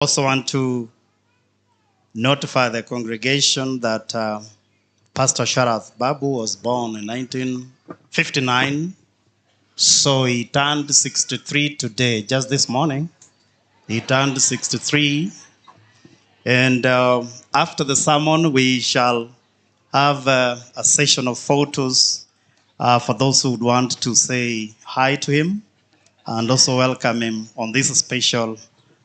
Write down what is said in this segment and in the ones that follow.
Also want to notify the congregation that Pastor Sharath Babu was born in 1959, so he turned 63 today, just this morning. He turned 63. And after the sermon, we shall have a session of photos for those who would want to say hi to him and also welcome him on this special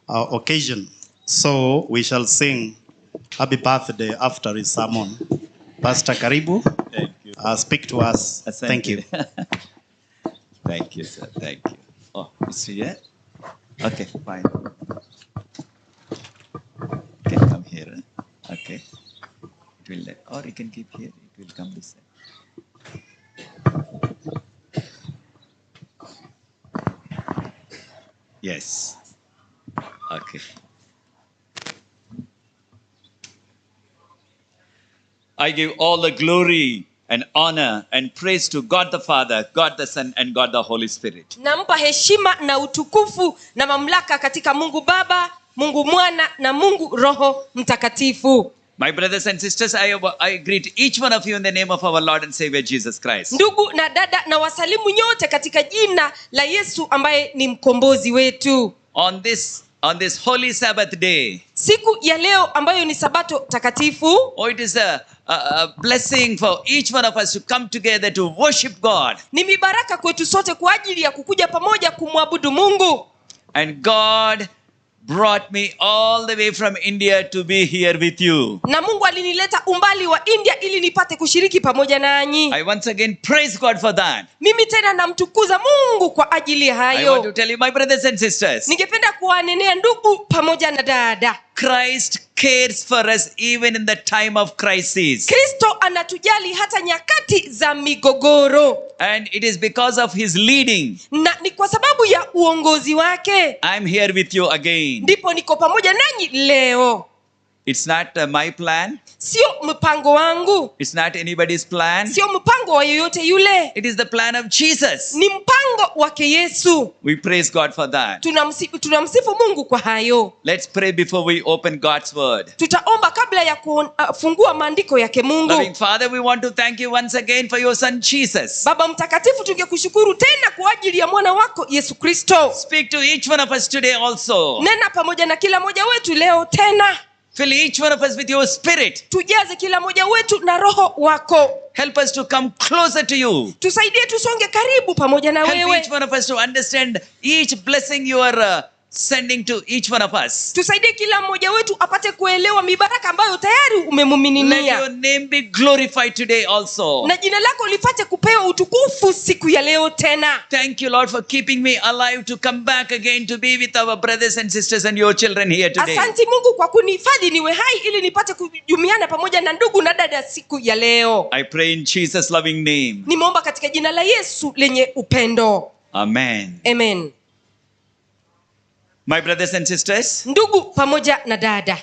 occasion. So we shall sing happy birthday after his sermon. Pastor Karibu, Thank you. Speak to us. Asante. Thank you. Thank you, sir. Thank you. Oh, it's here? Okay, fine. You can come here. Okay. It will, or you can keep here. It will come this side. Yes. Okay. I give all the glory and honor and praise to God the Father, God the Son, and God the Holy Spirit. Nampa heshima na utukufu na mamlaka katika Mungu Baba, Mungu Mwana na Mungu Roho Mtakatifu. My brothers and sisters, I greet each one of you in the name of our Lord and Savior Jesus Christ. Ndugu na dada, na wasalimu nyote katika jina la Yesu ambaye ni mkombozi wetu. On this holy Sabbath day, siku ya leo ambayo ni Sabato takatifu, oh, it is a blessing for each one of us to come together to worship God. Ni mibaraka kwetu sote kwa ajili ya kukuja pamoja kumwabudu Mungu. And God brought me all the way from India to be here with you. Na Mungu alinileta umbali wa India ili nipate kushiriki pamoja nanyi. I once again praise God for that. Mimi tena namtukuza Mungu kwa ajili ya hayo. I want to tell you, my brothers and sisters, ningependa kuwanenea ndugu pamoja na dada, Christ cares for us even in the time of crisis. Kristo anatujali hata nyakati za migogoro. And it is because of his leading. Na ni kwa sababu ya uongozi wake. I'm here with you again. Ndipo niko pamoja nanyi leo. It's not my plan. Sio mpango wangu. It's not anybody's plan. Sio mpango wa yeyote yule. It is the plan of Jesus. Ni mpango wake Yesu. We praise God for that. Tunamsifu Mungu kwa hayo. Let's pray before we open God's word. Tutaomba kabla ya kufungua maandiko yake Mungu. Loving Father, we want to thank you once again for your son Jesus. Baba mtakatifu, tungekushukuru tena kwa ajili ya mwana wako Yesu Kristo. Speak to each one of us today also. Nena pamoja na kila mmoja wetu leo tena. Fill each one of us with your spirit. Tujaze kila mmoja wetu na roho wako. Help us to come closer to you. Tusaidie tusonge karibu pamoja na Help wewe. each one of us to understand each blessing you are sending to each one of us. Tusaidie kila mmoja wetu apate kuelewa mibaraka ambayo tayari umemiminia. Let your name be glorified today also. Na jina lako lipate kupewa utukufu siku ya leo tena. Thank you, Lord, for keeping me alive to come back again to be with our brothers and sisters and your children here today. Asante Mungu kwa kunihifadhi niwe hai ili nipate kujumiana pamoja na ndugu na dada siku ya leo. I pray in Jesus' loving name. Nimeomba katika jina la Yesu lenye upendo. Amen. Amen. My brothers and sisters, ndugu pamoja na dada,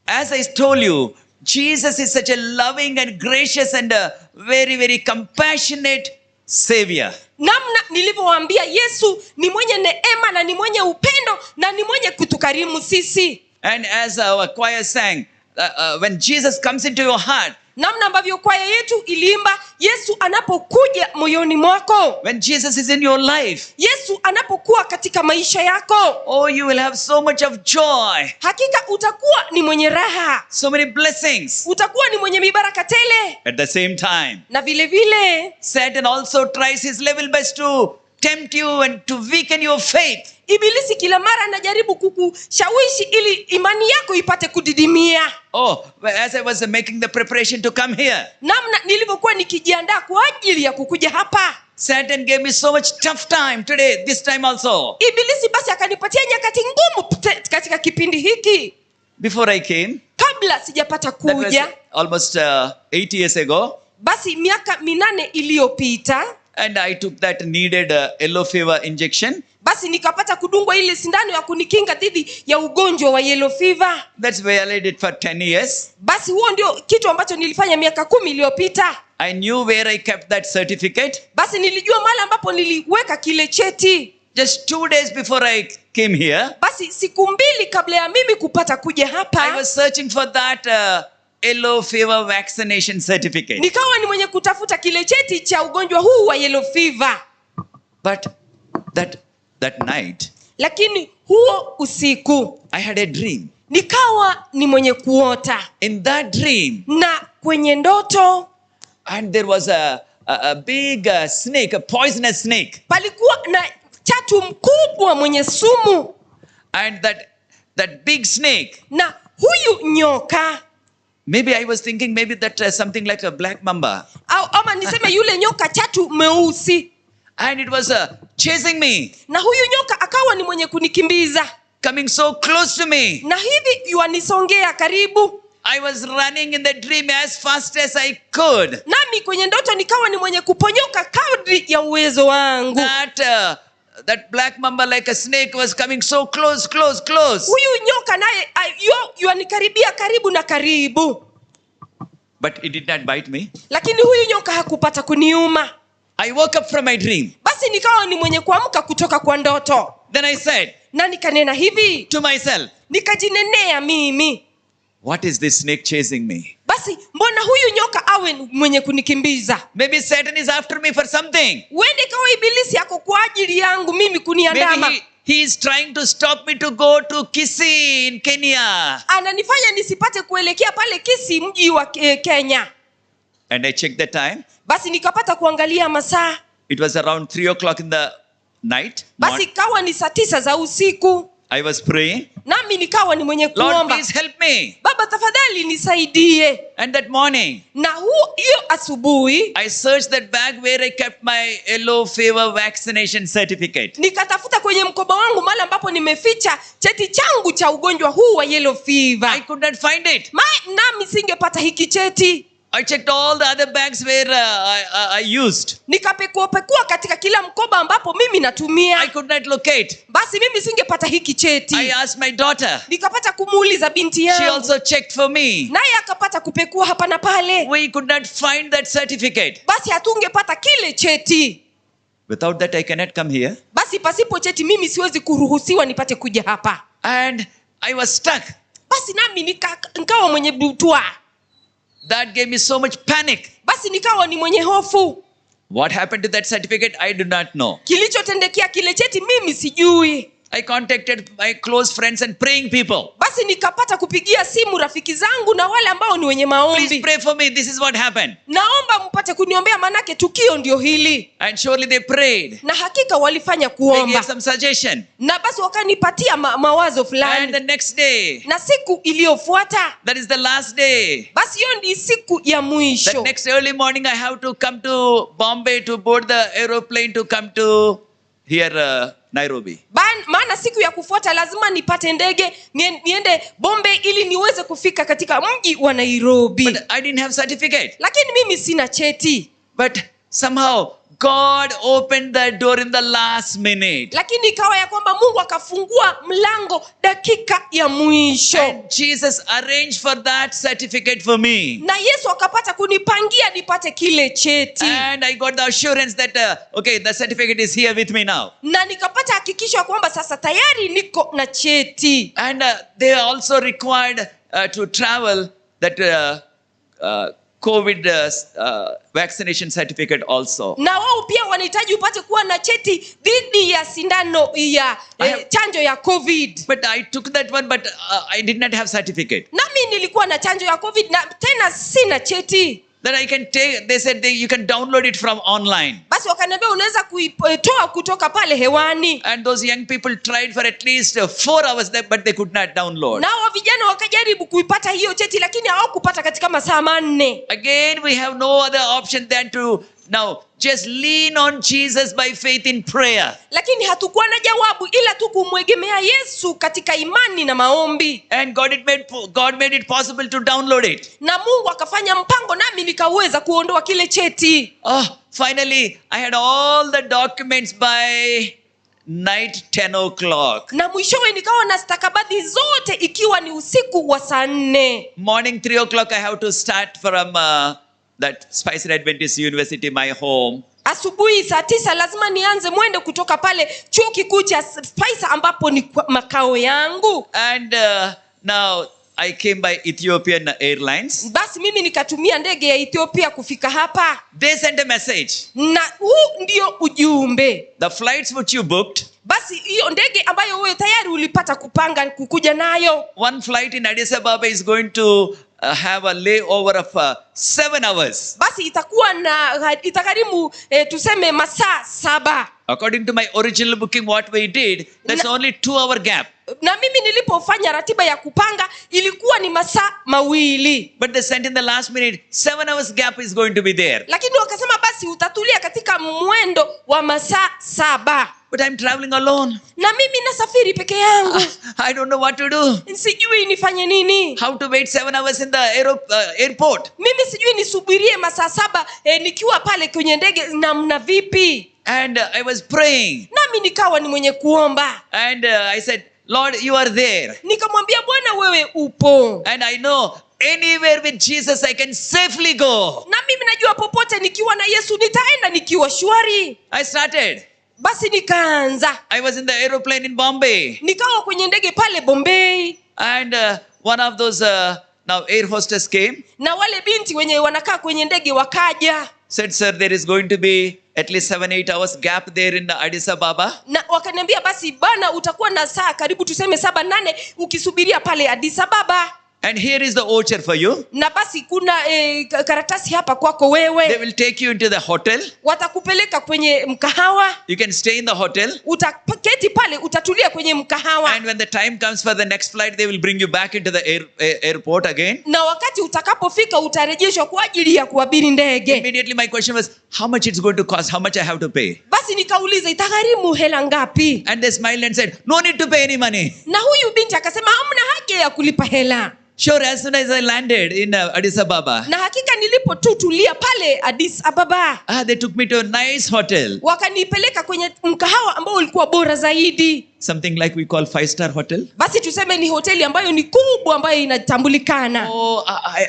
as I told you, Jesus is such a loving and gracious and a very, very compassionate Savior. Namna nilivyowaambia, Yesu ni mwenye neema na ni mwenye upendo na ni mwenye kutukarimu sisi. And as our choir sang, when Jesus comes into your heart, namna ambavyo kwaya yetu iliimba, Yesu anapokuja moyoni mwako, when Jesus is in your life, Yesu anapokuwa katika maisha yako, oh, you will have so much of joy, hakika utakuwa ni mwenye raha, so many blessings. Utakuwa ni mwenye mibaraka tele. At the same time, na vile vile, Satan also tries his level best to tempt you and to weaken your faith. Ibilisi kila mara anajaribu kukushawishi ili imani yako ipate kudidimia. Oh, as I was making the preparation to come here, namna nilivyokuwa nikijiandaa kwa ajili ya kukuja hapa, Satan gave me so much tough time today, this time also. Ibilisi basi akanipatia nyakati ngumu katika kipindi hiki. Before I came, kabla sijapata that was kuja, almost 8 years ago. Basi miaka 8 iliyopita, And I took that needed yellow fever injection. Basi nikapata kudungwa ile sindano ya kunikinga dhidi ya ugonjwa wa yellow fever. That's where I did for 10 years. Basi huo ndio kitu ambacho nilifanya miaka 10 iliyopita. I knew where I kept that certificate. Basi nilijua mahali ambapo niliweka kile cheti. just 2 days before I came here, Basi siku 2 kabla ya mimi kupata kuja I hapa, was searching for that yellow fever vaccination certificate. Nikawa ni mwenye kutafuta kile cheti cha ugonjwa huu wa yellow fever. But that night, Lakini huo usiku, I had a dream. Nikawa ni mwenye kuota. In that dream, Na kwenye ndoto, and there was a big snake, a poisonous snake. Palikuwa na chatu mkubwa mwenye sumu. And that big snake, Na huyu nyoka, maybe I was thinking maybe that something like a black mamba. Au ama niseme yule nyoka chatu mweusi. And it was chasing me, Na huyu nyoka akawa ni mwenye kunikimbiza, coming so close to me. Na hivi yuanisongea karibu. I was running in the dream as fast as I could. Nami kwenye ndoto nikawa ni mwenye kuponyoka kadri ya uwezo wangu. That black mamba like a snake was coming so close, close, close. Huyu nyoka naye yuanikaribia karibu na karibu. But it did not bite me. Lakini huyu nyoka hakupata kuniuma. I woke up from my dream. Basi nikawa ni mwenye kuamka kutoka kwa ndoto. Then I said Na nikanena hivi, to myself, nikajinenea mimi, "What is this snake chasing me? Basi mbona huyu nyoka awe mwenye kunikimbiza? Maybe Satan is after me for something. Huende ikawa ibilisi ako kwa ajili yangu mimi kuniandama. Maybe he is trying to stop me to go to Kisii in Kenya." Ananifanya nisipate kuelekea pale Kisii, mji wa Kenya. And I checked the time. Basi nikapata kuangalia masaa. It was around 3 o'clock in the night. Basi ikawa ni saa 9 za usiku. I was praying. Nami nikawa ni mwenye "Lord, kuomba. please help me." Baba, tafadhali nisaidie. And that morning, Na huo hiyo asubuhi, I searched that bag where I kept my yellow fever vaccination certificate. Nikatafuta kwenye mkoba wangu mahali ambapo nimeficha cheti changu cha ugonjwa huu wa yellow fever. I could not find it. Nami singepata hiki cheti. I checked all the other bags where I used. Nikapekuapekua katika kila mkoba ambapo mimi natumia. I could not locate. Basi mimi singepata hiki cheti. I asked my daughter. Nikapata kumuuliza binti She yangu. also checked for me. Naye akapata kupekua hapa na pale. We could not find that certificate. Basi hatungepata kile cheti. Without that, I cannot come here. Basi pasipo cheti mimi siwezi kuruhusiwa nipate kuja hapa. And I was stuck. Basi nami nikawa mwenye butwa. That gave me so much panic. Basi nikawa ni mwenye hofu. What happened to that certificate, I do not know. Kilichotendekea kile cheti mimi sijui. I contacted my close friends and praying people. Basi nikapata kupigia simu rafiki zangu na wale ambao ni wenye "Please maombi. pray for me. This is what happened." Naomba mpate kuniombea, manake tukio ndio hili. And surely they prayed. Na hakika walifanya They kuomba. gave some suggestion. Na basi wakanipatia mawazo And fulani. the next day, Na siku iliyofuata, that is the last day. Basi hiyo ndi siku ya mwisho. That next early morning, I have to come to Bombay to board the aeroplane to come to here, Nairobi. Maana siku ya kufuata lazima nipate ndege niende Bombay ili niweze kufika katika mji wa Nairobi. But I didn't have certificate. Lakini mimi sina cheti. But somehow God opened the door in the last minute. Lakini ikawa ya kwamba Mungu akafungua mlango dakika ya mwisho. And Jesus arranged for that certificate for me. Na Yesu akapata kunipangia nipate kile cheti. And I got the assurance that, okay, the certificate is here with me now. Na nikapata hakikisho ya kwamba sasa tayari niko na cheti. And they also required to travel that COVID vaccination certificate also. Na wao pia wanahitaji upate kuwa na cheti dhidi ya sindano ya chanjo ya COVID. But I took that one, but I did not have certificate. Nami nilikuwa na chanjo ya COVID na tena sina cheti. Then I can take, they said you can download it from online. Basi wakaniambia unaweza kuitoa kutoka pale hewani. And those young people tried for at least 4 hours there, but they could not download. Nao vijana wakajaribu kuipata hiyo cheti lakini hawakupata katika masaa 4. Again, we have no other option than to now just lean on Jesus by faith in prayer. Lakini hatukuwa na jawabu ila tu kumwegemea Yesu katika imani na maombi. And God made it possible to download it. Na Mungu akafanya mpango nami nikaweza kuondoa kile cheti. Oh, finally, I had all the documents by night 10 o'clock. Na mwishowe nikawa na stakabadhi zote ikiwa ni usiku wa saa 4. Morning 3 o'clock, I have to start from that Spicer Adventist University, my home, Asubuhi saa 9 lazima nianze mwendo kutoka pale chuo kikuu cha Spicer ambapo ni makao yangu. And now I came by Ethiopian Airlines. Basi mimi nikatumia ndege ya Ethiopia kufika hapa. They sent a message. Na huu ndio ujumbe. The flights which you booked, basi hiyo ndege ambayo wewe tayari ulipata kupanga kukuja nayo, one flight in Addis Ababa is going to have a layover of 7 hours. Basi itakuwa na itagharimu tuseme masaa 7. According to my original booking, what we did, that's only 2-hour gap. Na mimi nilipofanya ratiba ya kupanga ilikuwa ni masaa 2. But they sent in the last minute, 7 hours gap is going to be there. Lakini wakasema basi utatulia katika mwendo wa masaa 7. But I'm traveling alone. Na mimi nasafiri peke yangu. I don't know what to do. Sijui nifanye nini. How to wait 7 hours in the airport. Mimi sijui nisubirie masaa 7 nikiwa pale kwenye ndege namna vipi. And I was praying. Nami nikawa ni mwenye kuomba. And I said, Lord, you are there. Nikamwambia Bwana wewe upo. And I know anywhere with Jesus I can safely go. Na mimi najua popote nikiwa na Yesu nitaenda nikiwa shwari. I started. Basi nikaanza. I was in the aeroplane in Bombay. Nikawa kwenye ndege pale Bombay. And one of those now air hostess came. Na wale binti wenye wanakaa kwenye ndege wakaja. Said, sir, there is going to be at least 7-8 hours gap there in Addis Ababa. Na wakaniambia basi bana utakuwa na saa karibu tuseme 7-8 ukisubiria pale Addis Ababa. And here is the voucher for you. Na basi kuna karatasi hapa kwako wewe. They will take you into the hotel. Watakupeleka kwenye mkahawa. You can stay in the hotel. Utaketi pale, utatulia kwenye mkahawa. And when the time comes for the next flight, they will bring you back into the airport again. Na wakati utakapofika utarejeshwa kwa ajili ya kuabiri ndege. Immediately my question was, how much it's going to cost? How much I have to pay? Basi nikauliza itagharimu hela ngapi? And they smiled and said, no need to pay any money. Na huyu binti akasema hamna haja ya kulipa hela. Sure, as soon as I landed in Addis Ababa. Na hakika nilipo tu tulia pale Addis Ababa. They took me to a nice hotel. Wakanipeleka kwenye mkahawa ambao ulikuwa bora zaidi. Something like we call 5-star hotel. Basi tuseme ni hoteli ambayo ni kubwa ambayo inatambulikana. Oh,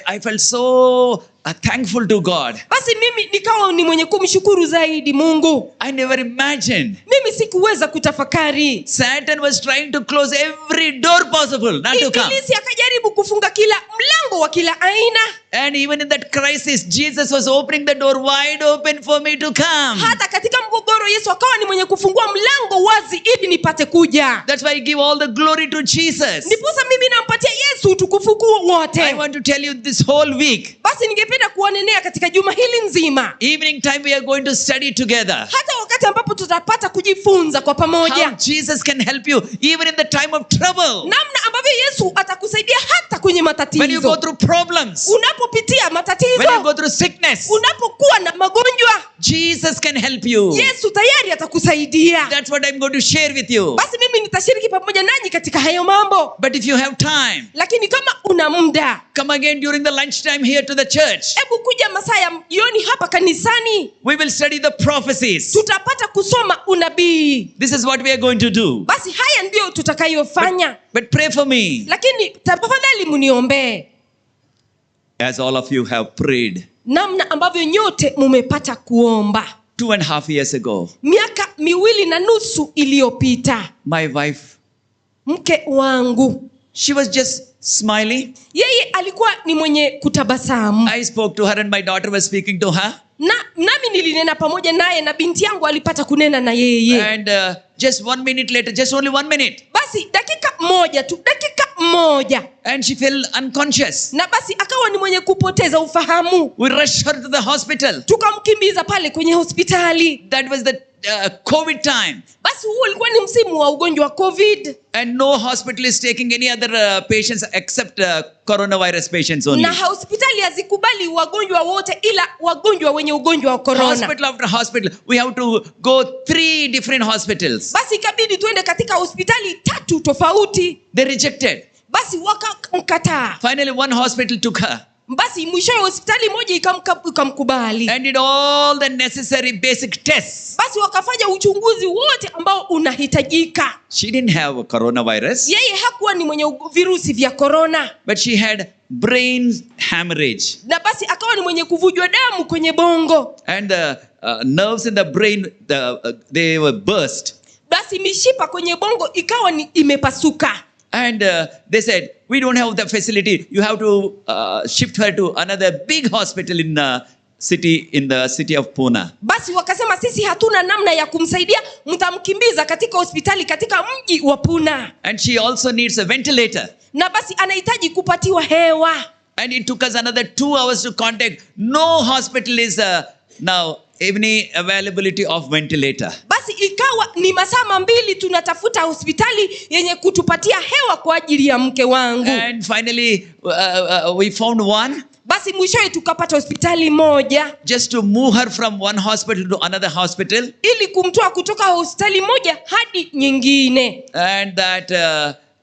I felt so thankful to God. Basi mimi nikawa ni mwenye kumshukuru zaidi Mungu. I never imagined. Mimi sikuweza kutafakari. Satan was trying to close every door possible not to come. Ibilisi akajaribu kufunga kila mlango wa kila aina. And even in that crisis, Jesus was opening the door wide open for me to come. Hata katika mgogoro Yesu akawa ni mwenye kufungua mlango wazi ili nipate kuja. That's why I give all the glory to Jesus. Ndiposa mimi nampatia Yesu utukufu wote. I want to tell you this whole week. Basi ningependa kuwanenea katika juma hili nzima. Evening time we are going to study together. Hata wakati ambapo tutapata kujifunza kwa pamoja. How Jesus can help you even in the time of trouble. Namna ambavyo Yesu atakusaidia hata kwenye matatizo. When you go through problems. Unapopitia matatizo. When you go through sickness. Unapokuwa na magonjwa. Jesus can help you. Yesu tayari atakusaidia. That's what I'm going to share with you. Basi mimi nitashiriki pamoja nanyi katika hayo mambo. But if you have time. Lakini kama una muda, come again during the lunchtime here to the church. Hebu kuja masaa ya jioni hapa kanisani. We will study the prophecies. Tutapata kusoma unabii. This is what we are going to do. Basi haya ndio tutakayofanya. But pray for me. Lakini tafadhali mniombe. As all of you have prayed. Namna ambavyo nyote mumepata kuomba. 2.5 years ago. Miaka 2.5 iliyopita. My wife, mke wangu, she was just smiling. Yeye alikuwa ni mwenye kutabasamu. I spoke to her and my daughter was speaking to her. Na nami nilinena pamoja naye na binti yangu alipata kunena na yeye. And just 1 minute later, just only 1 minute. Basi dakika moja tu, dakika moja. And she fell unconscious. Na basi akawa ni mwenye kupoteza ufahamu. We rushed her to the hospital. Tukamkimbiza pale kwenye hospitali. That was the COVID time. Basi huo ulikuwa ni msimu wa ugonjwa wa COVID. And no hospital is taking any other patients except coronavirus patients only. Na hospitali hazikubali wagonjwa wote ila wagonjwa wenye ugonjwa wa corona. Hospital after hospital, we have to go 3 different hospitals. Basi ikabidi tuende katika hospitali 3 tofauti. They rejected. Basi wakamkataa. Finally one hospital took her. Basi mwishowe hospitali moja ikamkubali. And did all the necessary basic tests. Basi wakafanya uchunguzi wote ambao unahitajika. She didn't have a coronavirus. Yeye hakuwa ni mwenye virusi vya corona. But she had brain hemorrhage. Na basi akawa ni mwenye kuvujwa damu kwenye bongo. And the nerves in the brain, they were burst. Basi mishipa kwenye bongo ikawa ni imepasuka. And they said, we don't have the facility. You have to shift her to another big hospital in the city of Pune. Basi wakasema sisi hatuna namna ya kumsaidia, mtamkimbiza katika hospitali katika mji wa Puna. And she also needs a ventilator. Na basi anahitaji kupatiwa hewa. And it took us another 2 hours to contact. No hospital is now any availability of ventilator. Basi ikawa ni masaa 2 tunatafuta hospitali yenye kutupatia hewa kwa ajili ya mke wangu. And finally, we found one. Basi mwishowe tukapata hospitali moja. Just to move her from one hospital to another hospital. Ili kumtoa kutoka hospitali moja hadi nyingine. And that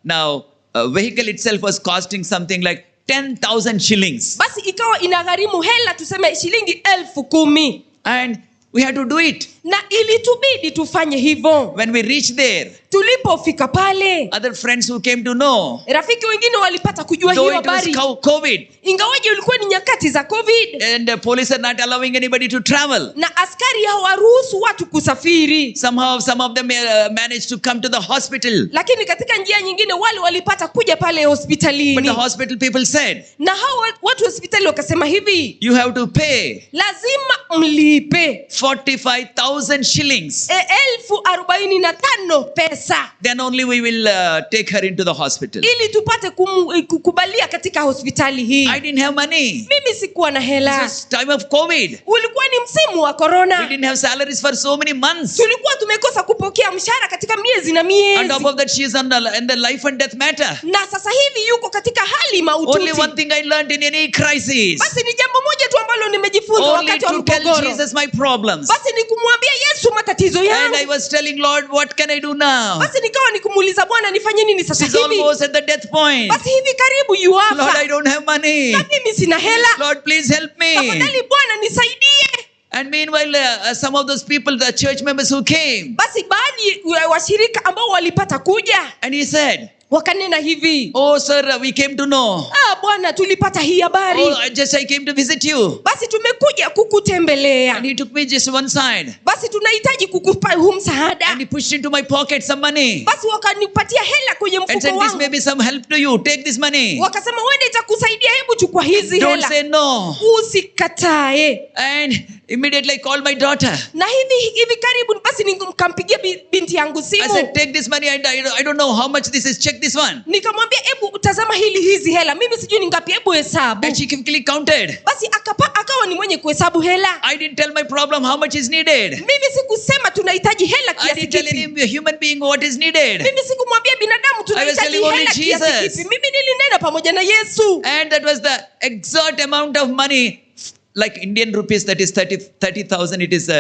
now vehicle itself was costing something like 10,000 shillings. Basi ikawa inagharimu hela tuseme shilingi 10,000. And we had to do it. Na ilitubidi tufanye hivyo. When we reached there, tulipofika pale, other friends who came to know, rafiki wengine walipata kujua though hiyo it was habari, COVID, ingawaje ulikuwa ni nyakati za COVID, and the police are not allowing anybody to travel. Na askari hawaruhusu watu kusafiri. Somehow some of them managed to come to the hospital. Lakini katika njia nyingine wale walipata kuja pale hospitalini. But the hospital people said, na hao watu hospitali wakasema hivi, you have to pay lazima mlipe 45,000 shillings. 45,000 pesa. Then only we will take her into the hospital. Ili tupate kukubalia katika hospitali hii. I didn't have money. Mimi sikuwa na hela. This was time of COVID. Ulikuwa ni msimu wa corona. We didn't have salaries for so many months. Tulikuwa tumekosa kupokea mshahara katika miezi na miezi. On top of that, she is in the life and death matter. Na sasa hivi yuko katika hali mahututi. Only one thing I learned in any crisis. Basi ni jambo moja tu ambalo nimejifunza wakati wa Only to tell mgogoro. Jesus my problems. Basi ni kumwambia Yesu matatizo yangu. And I was telling Lord, what can I do now? Basi nikawa nikumuuliza Bwana nifanye nini sasa She's hivi? almost at the death point. Basi hivi karibu yuafa. Lord, I don't have money. Na mimi sina hela. Lord, please help me. Tafadhali Bwana nisaidie. And meanwhile, some of those people, the church members who came. Basi baadhi ya washirika ambao walipata kuja. And he said, wakanena hivi, oh sir, we came to know. Ah bwana, tulipata hii habari. Oh, I came to visit you. Basi tumekuja kukutembelea. And he took me just one side. Basi tunahitaji kukupa huu msaada. And he pushed into my pocket some money. Basi wakanipatia hela kwenye mfuko And said, wangu. this may be some help to you. Take this money. Wakasema wewe itakusaidia, hebu chukua hizi Don't hela. say no. Usikatae. And immediately I called my daughter. Na hivi karibu basi nikampigia binti yangu simu. I said, take this money and I don't know how much this is. Check this one. Nikamwambia hebu tazama hizi hela. Mimi sijui ni ngapi, hebu hesabu. And she quickly counted. Basi akawa ni mwenye kuhesabu hela. I didn't tell my problem how much is needed. Mimi sikusema tunahitaji hela I kiasi didn't tell kipi. any human being what is needed. Mimi sikumwambia binadamu tunahitaji telling only hela kiasi Jesus. kipi. Mimi nilinena pamoja na Yesu. And that was the exact amount of money, like Indian rupees, that is 30,000, it is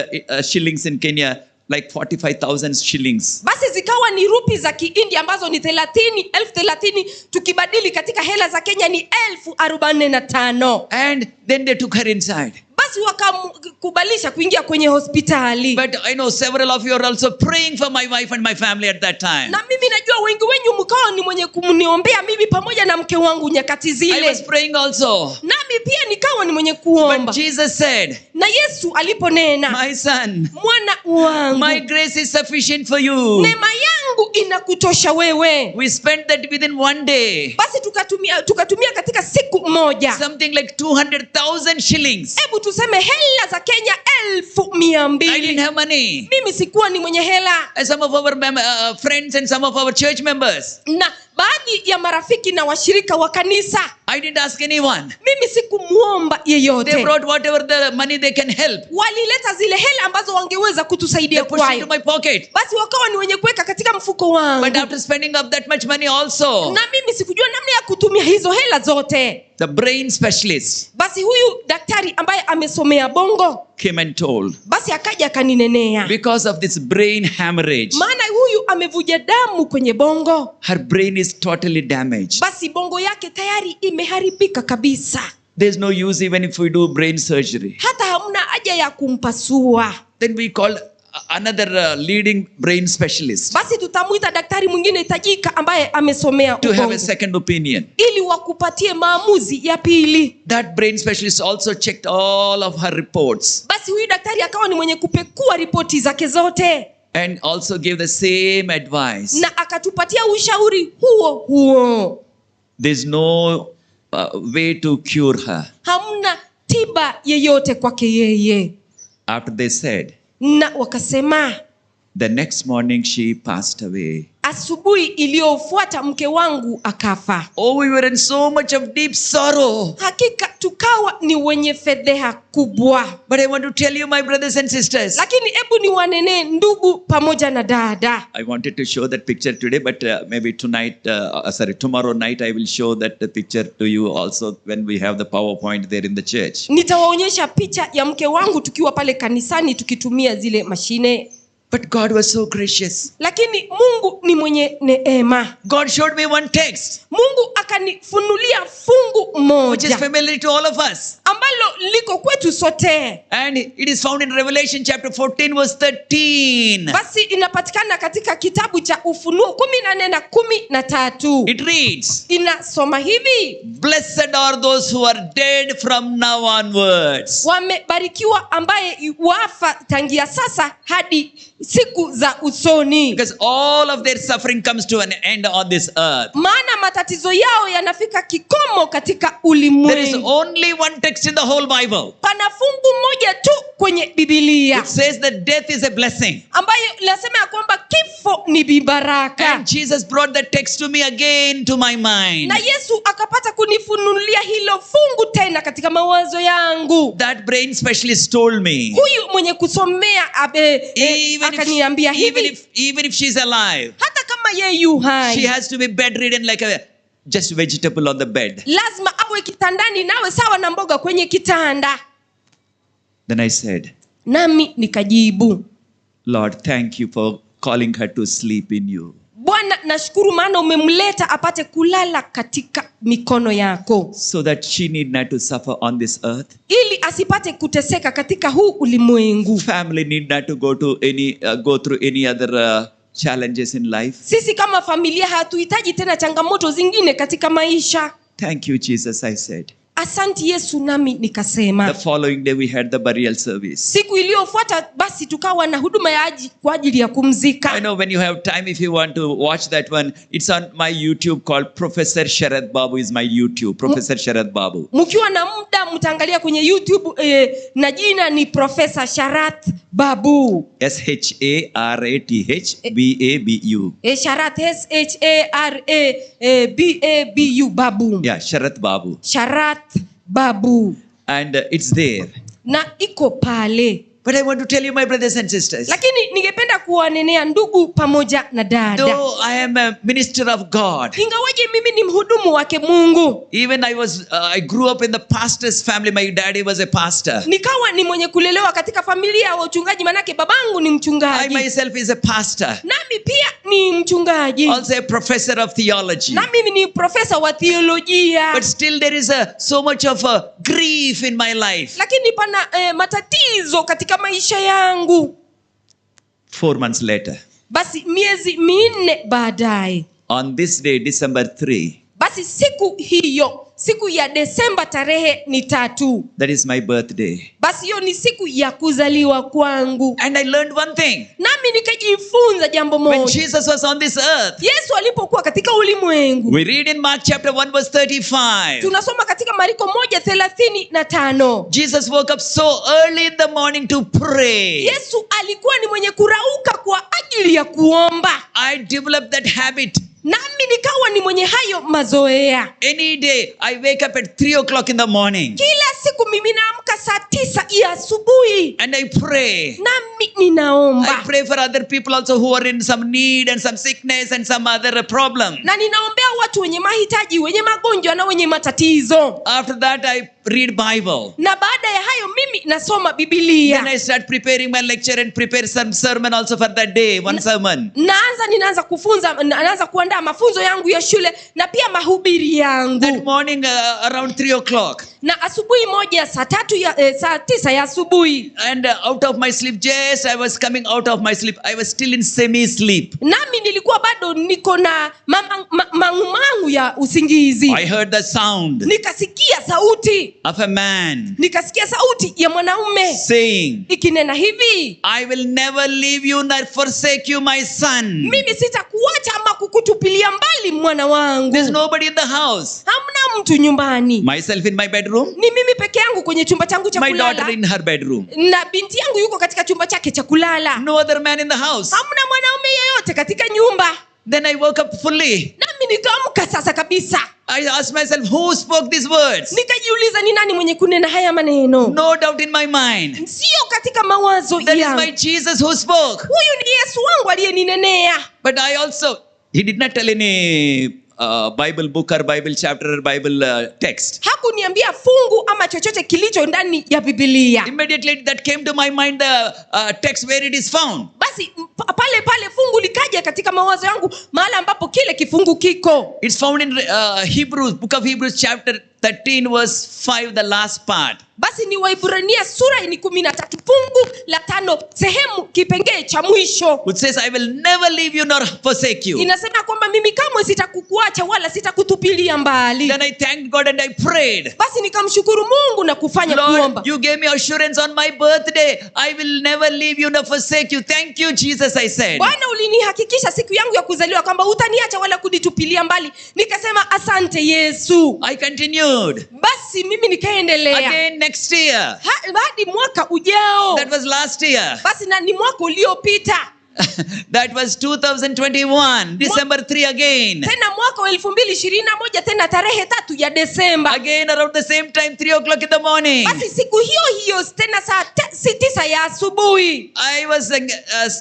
shillings in Kenya, like 45,000 shillings. Basi zikawa ni rupi za Kiindia ambazo ni 30,000, tukibadili katika hela za Kenya ni 45,000. And then they took her inside. Basi wakamkubalisha kuingia kwenye hospitali. But I know several of you are also praying for my wife and my family at that time. Na mimi najua wengi wenyu mkao ni mwenye kumniombea mimi pamoja na mke wangu nyakati zile. I was praying also. Nami pia nikawa ni mwenye kuomba. But Jesus said, na Yesu aliponena, my son, mwana wangu, my grace is sufficient for you. Neema yangu inakutosha wewe. We spent that within one day. Basi tukatumia katika siku moja. Something like 200,000 shillings. Hebu tuseme hela za Kenya 200,000. I didn't have money. Mimi sikuwa ni mwenye hela. And some of our friends and some of our church members. Na baadhi ya marafiki na washirika wa kanisa. I didn't ask anyone. Mimi sikumuomba yeyote. They brought whatever the money they can help. Walileta zile hela ambazo wangeweza kutusaidia They pushed kwayo. into my pocket. Basi wakawa ni wenye kuweka katika mfuko wangu. But after spending up that much money also. Na mimi sikujua namna ya kutumia hizo hela zote. The brain specialist. Basi huyu daktari ambaye amesomea bongo came and told. Basi akaja akaninenea. Because of this brain hemorrhage. Maana huyu amevuja damu kwenye bongo. Her brain is totally damaged. Basi bongo yake tayari imeharibika kabisa. There's no use even if we do brain surgery. Hata hamna haja ya kumpasua. Then we called another leading brain specialist Basi tutamwita daktari mwingine tajika ambaye amesomea to have ubongo a second opinion. ili wakupatie maamuzi ya pili. That brain specialist also checked all of her reports Basi huyu daktari akawa ni mwenye kupekua ripoti zake zote and also gave the same advice. Na akatupatia ushauri huo huo. There's no way to cure her. Hamna tiba yeyote kwake yeye. After they said, Na wakasema, the next morning she passed away. Asubuhi iliyofuata mke wangu akafa. Oh, we were in so much of deep sorrow. Hakika tukawa ni wenye fedheha kubwa. But I want to tell you, my brothers and sisters. Lakini hebu niwanenee ndugu pamoja na dada. I wanted to show that picture today, but maybe tonight, tomorrow night, I will show that the picture to you also when we have the PowerPoint there in the church. Nitawaonyesha picha ya mke wangu tukiwa pale kanisani tukitumia zile mashine. But God was so gracious. Lakini Mungu ni mwenye neema. God showed me one text. Mungu akanifunulia fungu moja. Which is familiar to all of us. Ambalo liko kwetu sote. And it is found in Revelation chapter 14 verse 13. Basi inapatikana katika kitabu cha Ufunuo 14 na 13. It reads. Inasoma hivi. Blessed are those who are dead from now onwards. Wamebarikiwa ambaye wafa tangia sasa hadi siku za usoni. Because all of their suffering comes to an end on this earth. Maana matatizo yao yanafika kikomo katika ulimwengu. There is only one text in the whole Bible. Pana fungu moja tu kwenye Biblia. It says that death is a blessing. Ambayo inasema ya kwamba kifo ni baraka. And Jesus brought that text to me again to my mind. Na Yesu akapata kunifunulia hilo fungu tena katika mawazo yangu. That brain specialist told me. Huyu mwenye kusomea akaniambia hivi. Even if she's alive. Hata kama yeye yu hai. She has to be bedridden like a just vegetable on the bed. Lazima awe kitandani nawe sawa na mboga kwenye kitanda. Then I said, Nami nikajibu, Lord, thank you for calling her to sleep in you. Bwana, nashukuru maana umemleta apate kulala katika mikono yako. So that she need not to suffer on this earth. Ili asipate kuteseka katika huu ulimwengu. Family need not to go through any other challenges in life. Sisi kama familia hatuhitaji tena changamoto zingine katika maisha. Thank you, Jesus, I said. Asante Yesu, nami nikasema. The following day we had the burial service. Siku iliyofuata basi tukawa na huduma ya kwa ajili ya kumzika. I know when you have time, if you want to watch that one, it's on my YouTube called Professor Sharath Babu is my YouTube. Professor Sharath Babu. Mkiwa na muda mtaangalia kwenye YouTube na jina ni Professor Sharath Babu. S H A R A T H B A B U. Sharath S H A R A B A B U Babu. Yeah, Sharath Babu. Sharath Babu. And it's there. Na iko pale. But I want to tell you, my brothers and sisters. Lakini ningependa kuwanenea ndugu pamoja na dada. Though I am a minister of God. Ingawaje mimi ni mhudumu wake Mungu. Even I grew up in the pastor's family. My daddy was a pastor. Nikawa ni mwenye kulelewa katika familia ya wachungaji, manake babangu ni mchungaji. I myself is a pastor. Nami pia ni mchungaji. Also a professor of theology. Na mimi ni profesa wa theolojia. But still there is so much of grief in my life. Lakini pana matatizo katika maisha yangu. 4 months later. Basi miezi 4 baadaye. On this day, December 3. Basi siku hiyo, siku ya Desemba tarehe ni 3. That is my birthday. Basi hiyo ni siku ya kuzaliwa kwangu. And I learned one thing. Nami nikajifunza jambo moja. When Jesus was on this earth. Yesu alipokuwa katika ulimwengu. We read in Mark chapter 1 verse 35. Tunasoma katika Marko 1:35. Jesus woke up so early in the morning to pray. Yesu alikuwa ni mwenye kurauka kwa ajili ya kuomba. I developed that habit. Nami nikawa ni mwenye hayo mazoea. Any day I wake up at 3 o'clock in the morning. Kila siku mimi naamka saa 9 ya asubuhi. And I pray. Nami ninaomba. I pray for other people also who are in some need and some sickness and some other problem. Na ninaombea watu wenye mahitaji, wenye magonjwa na wenye matatizo. After that I read Bible. Na baada ya hayo mimi nasoma Biblia. Then I start preparing my lecture and prepare some sermon also for that day, one sermon. Naanza ninaanza kufunza, naanza kuandaa mafunzo yangu ya shule na na pia mahubiri That yangu. morning around 3 o'clock, Na asubuhi moja saa tatu ya, saa 9 ya asubuhi, and out of my sleep, just I was coming out of my sleep. I was still in semi-sleep. Nami nilikuwa bado niko na mangumangu ya usingizi. I heard the sound Nikasikia sauti, of a man nikasikia sauti ya mwanaume saying, ikinena hivi, "I will never leave you nor forsake you, my son." mimi sitakuacha ama kukutupilia mbali mwana wangu. There's nobody in the house. Hamna mtu nyumbani. Myself in my bedroom, Ni mimi peke yangu kwenye chumba changu cha my daughter kulala, in her bedroom. na binti yangu yuko katika chumba chake cha kulala. No other man in the house. Hamna mwanaume yeyote katika nyumba. Then I woke up fully. Nami nikaamka sasa kabisa. I asked myself, who spoke these words? Nikajiuliza, ni nani mwenye kunena haya maneno? No doubt in my mind. Sio katika mawazo That is yangu. my Jesus who spoke. Huyu ni Yesu wangu aliyeninenea. But I also, he did not tell any Bible book or Bible chapter or Bible text. Hakuniambia fungu ama chochote kilicho ndani ya Biblia. Immediately that came to my mind, the text where it is found. Basi pale pale fungu likaja katika mawazo yangu, mahala ambapo kile kifungu kiko. It's found in Hebrews, book of Hebrews chapter 13 verse 5, the last part. Basi ni Waibrania sura ni 13 fungu la 5 sehemu kipengee cha mwisho. Which says, "I will never leave you nor forsake you." Inasema kwamba mimi kamwe sitakukuacha wala sitakutupilia mbali. Then I thanked God and I prayed. Basi nikamshukuru Mungu na kufanya kuomba. Lord, you gave me assurance on my birthday. I will never leave you nor forsake you. Thank you, Jesus, I said. Bwana, ulinihakikisha siku yangu ya kuzaliwa kwamba hutaniacha wala kunitupilia mbali. Nikasema asante Yesu. I continued. Basi mimi nikaendelea. Again next year. Hadi mwaka ujao. That was last year. Basi na ni mwaka uliopita. That was 2021, December 3 again. Tena mwaka wa 2021 tena tarehe 3 ya Desemba. Again around the same time, 3 o'clock in the morning. Basi siku hiyo hiyo tena saa 9 ya asubuhi. I was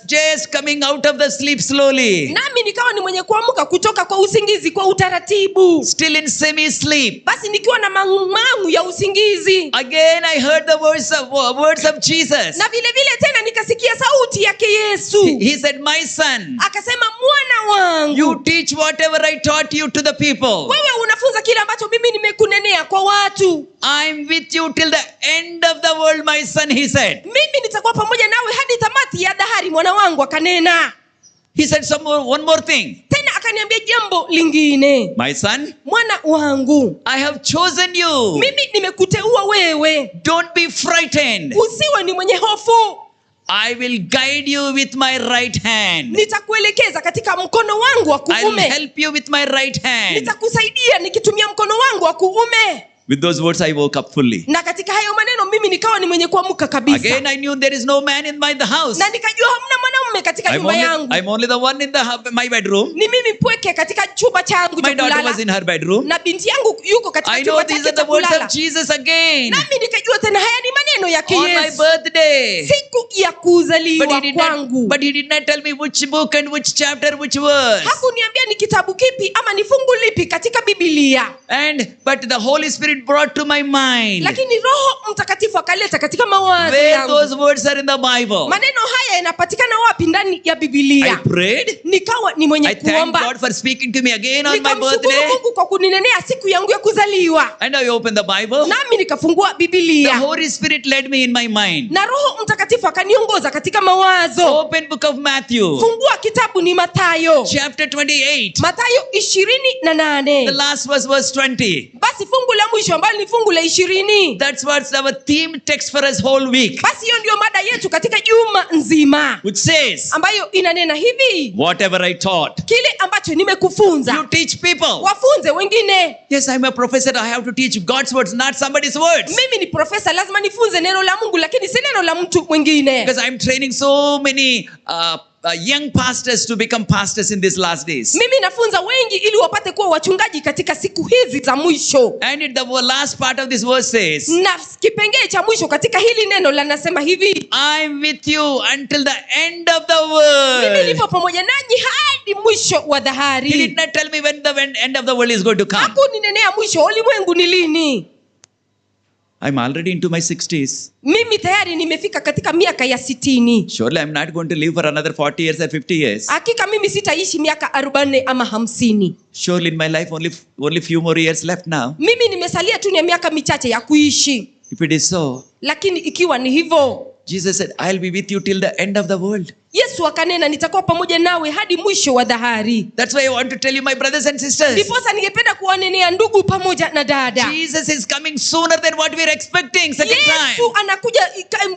just coming out of the sleep slowly. Nami nikawa ni mwenye kuamka kutoka kwa usingizi kwa utaratibu. Still in semi-sleep. Basi nikiwa na mangu ya usingizi. Again I heard the words of Jesus. Na vile vile tena nikasikia sauti yake Yesu. He said, "My son, Akasema, mwana wangu, you teach whatever I taught you to the people. Wewe unafunza kile ambacho mimi nimekunenea kwa watu. I'm with you till the end of the world, my son," he said. Mimi nitakuwa pamoja nawe hadi tamati ya dahari, mwana wangu, akanena. He said one more thing. Tena akaniambia jambo lingine. My son, Mwana wangu, I have chosen you. Mimi nimekuteua wewe. Don't be frightened. Usiwe ni mwenye hofu. I will guide you with my right hand. Nitakuelekeza katika mkono wangu wa kuume. I'll help you with my right hand. Nitakusaidia nikitumia mkono wangu wa kuume. With those words I woke up fully. Na katika hayo maneno mimi nikawa ni mwenye kuamka kabisa. Again I knew there is no man in the house. Na nikajua hamna mwanaume katika nyumba yangu. I'm only the one in my bedroom. Ni mimi pweke katika chumba changu cha My daughter kulala. was in her bedroom. Na binti yangu yuko katika I know chumba these chake are cha the words kulala. of Jesus again. Nami nikajua tena haya ni maneno yake On my Yesu. birthday. Siku ya kuzaliwa kwangu. But he did not tell me which book and which chapter, which verse. Hakuniambia ni kitabu kipi ama ni fungu lipi katika Biblia. But the Holy Spirit brought to my mind. Lakini Roho Mtakatifu akaleta katika mawazo Where yangu. those words are in the Bible. Maneno haya yanapatikana wapi ndani ya Biblia? I prayed. Nikawa ni mwenye I thank kuomba. God for speaking to me again on my Nikamshukuru birthday. Mungu kwa kuninenea siku yangu ya kuzaliwa. And I opened the Bible. Nami nikafungua Biblia. The Holy Spirit led me in my mind. Na Roho Mtakatifu akaniongoza katika mawazo. Open book of Matthew. Fungua kitabu ni Mathayo. Chapter 28. Mathayo 28. The last verse, verse 20. Basi fungu la mwisho ambalo ni fungu la 20. That's what's our theme text for us whole week. Basi hiyo ndio mada yetu katika juma nzima. Which says, ambayo inanena hivi, whatever I taught, kile ambacho nimekufunza, you teach people. Wafunze wengine. Yes, I'm a professor. I have to teach God's words, not somebody's words. Mimi ni professor, lazima nifunze neno la Mungu, lakini si neno la mtu mwingine. Because I'm training so many young pastors to become pastors in these last days. Mimi nafunza wengi ili wapate kuwa wachungaji katika siku hizi za mwisho. And the last part of this verse says, na kipengee cha mwisho katika hili neno lanasema hivi, I'm with you until the end of the world. Mimi nipo pamoja nanyi hadi mwisho wa dhahari. He did not tell me when the end of the world is going to come. Hakuninenea mwisho wa ulimwengu ni lini. I'm already into my 60s. Mimi tayari nimefika katika miaka ya 60. Surely I'm not going to live for another 40 years or 50 years. Hakika mimi sitaishi miaka 40 ama 50. Surely in my life only few more years left now. Mimi nimesalia tu ni miaka michache ya kuishi. If it is so, lakini ikiwa ni hivyo, Jesus said, I'll be with you till the end of the world. Yesu akanena nitakuwa pamoja nawe hadi mwisho wa dhahari. That's why I want to tell you, my brothers and sisters. Ndiposa ningependa kuwanenea ndugu pamoja na dada. Jesus is coming sooner than what we are expecting second time. Yesu anakuja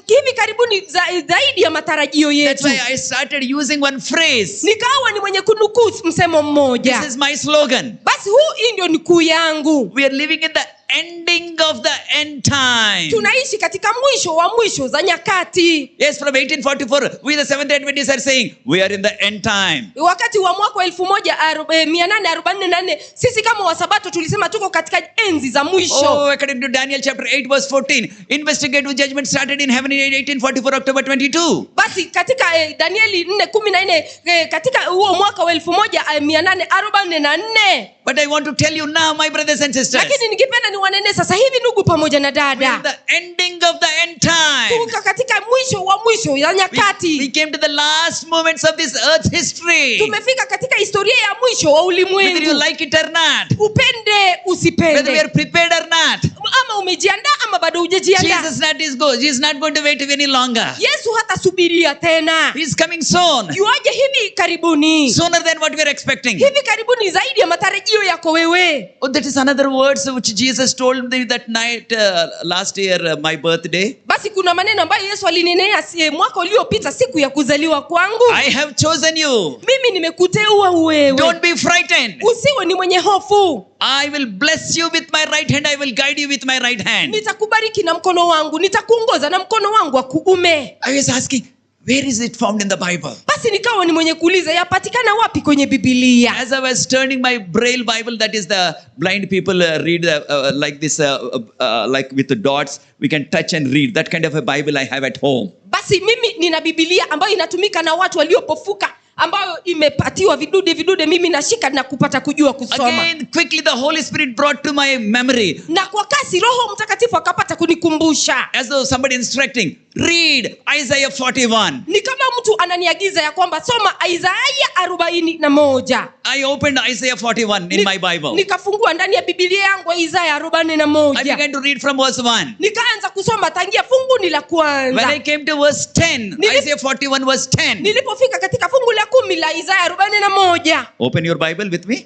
hivi karibuni zaidi ya matarajio yetu. That's why I started using one phrase. Nikawa ni mwenye kunukuu msemo mmoja. This is my slogan. Basi hii ndio nukuu yangu. We are living in the ending of the end time. Tunaishi katika mwisho wa mwisho za nyakati. Yes, from 1844 we the Seventh Adventists are saying we are in the end time. Wakati wa mwaka 1844 sisi kama Wasabato tulisema tuko katika enzi za mwisho. Oh, according to Daniel chapter 8 verse 14, investigative judgment started in heaven in 1844 October 22. Basi katika Danieli 4:14 katika huo mwaka wa 1844. But I want to tell you now, my brothers and sisters. Lakini ningependa niwanene sasa hivi ndugu pamoja na dada. The ending of the end time. Tuko katika mwisho wa mwisho ya nyakati. We came to the last moments of this earth's history. Tumefika katika historia ya mwisho wa ulimwengu. Whether you like it or not. Upende usipende. Whether we are prepared or not. Ama umejiandaa ama bado hujajiandaa. Jesus not is go. He is not going to wait any longer. Yesu hatasubiria tena. He is coming soon. Yuaje hivi karibuni. Sooner than what we are expecting. Hivi karibuni zaidi ya matarajio yako wewe. Oh, that is another words which Jesus told me that night last year my birthday. Basi kuna maneno ambayo Yesu alinenea mwaka uliopita siku ya kuzaliwa kwangu. I have chosen you. Mimi nimekuteua wewe. Don't be frightened. Usiwe ni mwenye hofu. I will bless you with my right hand. I will guide you with my right hand. Nitakubariki na mkono wangu, nitakuongoza na mkono wangu wa kuume. I was asking, where is it found in the Bible? Basi nikawa ni mwenye kuuliza yapatikana wapi kwenye Biblia. As I was turning my Braille Bible, that is the blind people read like this, like with the dots, we can touch and read. That kind of a Bible I have at home. Basi mimi nina Biblia ambayo inatumika na watu waliopofuka, ambayo imepatiwa vidude vidude, mimi nashika na kupata kujua kusoma. Again, quickly the Holy Spirit brought to my memory. Na kwa kasi Roho Mtakatifu akapata kunikumbusha. As though somebody instructing, read Isaiah 41. Ni kama mtu ananiagiza ya kwamba soma Isaiah 41. I opened Isaiah 41 in my Bible. Nikafungua ndani ya Biblia yangu Isaiah 41. I began to read from verse 1. Nikaanza kusoma tangia fungu la kwanza. When I came to verse 10, Isaiah 41 verse 10. Nilipofika katika fungu la 10 la Isaiah 41. Open your Bible with me.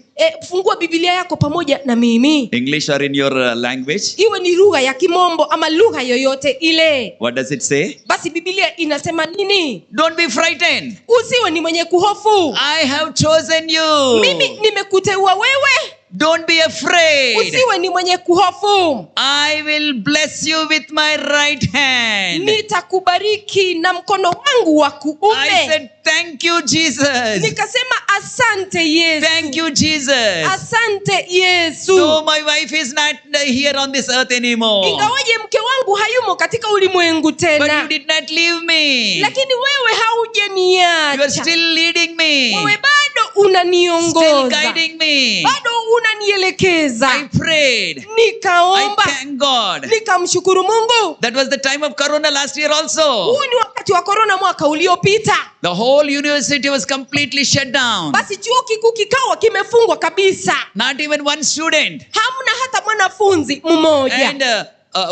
Fungua Biblia yako pamoja na mimi. English or in your language. Iwe ni lugha ya Kimombo ama lugha yoyote ile. What does it say? Basi Biblia inasema nini? Don't be frightened. Usiwe ni mwenye kuhofu. I have chosen you. Mimi nimekuteua wewe. Don't be afraid. Usiwe ni mwenye kuhofu. I will bless you with my right hand. Nitakubariki na mkono wangu wa kuume. I said thank you Jesus. Nikasema asante Yesu. Thank you Jesus. Asante Yesu. So my wife is not here on this earth anymore. Ingawaje mke wangu hayumo katika ulimwengu tena. But you did not leave me. Lakini wewe haujeniacha. You are still leading me. Wewe bado unaniongoza. Still guiding me. Bado unanielekeza. I prayed. Nikaomba. I thank God. Nikamshukuru Mungu. That was the time of Corona last year also. Huu ni wakati wa Corona mwaka uliopita. The whole university was completely shut down. Basi chuo kikuu kikawa kimefungwa kabisa. Not even one student. Hamna hata mwanafunzi mmoja. And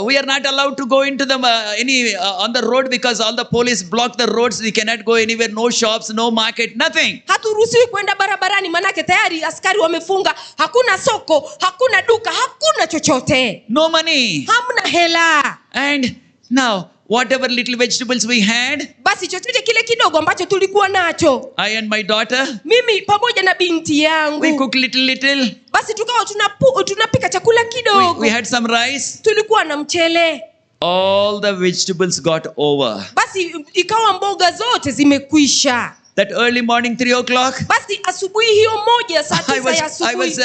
we are not allowed to go into the on the road because all the police block the roads. We cannot go anywhere. No shops, no market, nothing. Haturuhusiwi kwenda barabarani manake tayari askari wamefunga. Hakuna soko, hakuna duka, hakuna chochote. No money. Hamna hela. And now whatever little vegetables we had, basi chochote kile kidogo ambacho tulikuwa nacho, I and my daughter, mimi pamoja na binti yangu, we cook little little. Basi tukawa tunapika chakula kidogo. We had some rice. Tulikuwa na mchele. All the vegetables got over. Basi ikawa mboga zote zimekwisha. That early morning 3 o'clock. Basi asubuhi hiyo moja saa 9 ya asubuhi. I was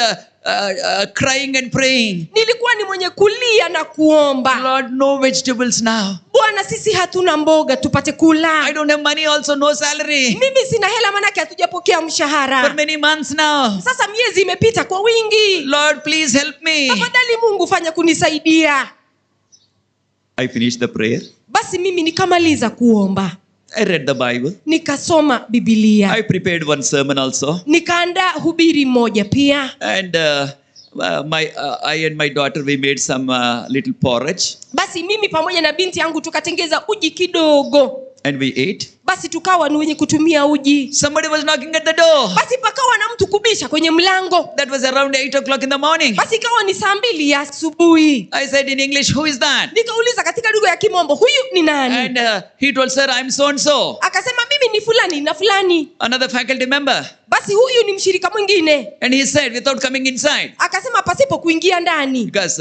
crying and praying. Nilikuwa ni mwenye kulia na kuomba. Lord, no vegetables now. Bwana, sisi hatuna mboga tupate kula. I don't have money also, no salary. Mimi sina hela manake hatujapokea mshahara. For many months now. Sasa miezi imepita kwa wingi. Lord, please help me. Tafadhali Mungu fanya kunisaidia. I finished the prayer. Basi mimi nikamaliza kuomba. I read the Bible. Nikasoma Bibilia. I prepared one sermon also. Nikaandaa hubiri moja pia. And I and my daughter, we made some little porridge. Basi mimi pamoja na binti yangu tukatengeza uji kidogo. And we ate. Basi tukawa ni wenye kutumia uji. Somebody was knocking at the door. Basi pakawa na mtu kubisha kwenye mlango. That was around 8 o'clock in the morning. Basi ikawa ni 2:00 ya asubuhi. I said in English, who is that? Nikauliza katika lugha ya Kimombo, huyu ni nani? And he told, sir, I'm so and so. Akasema mimi ni fulani na fulani. Another faculty member. Basi huyu ni mshirika mwingine. And he said, without coming inside. Akasema pasipo kuingia ndani. Because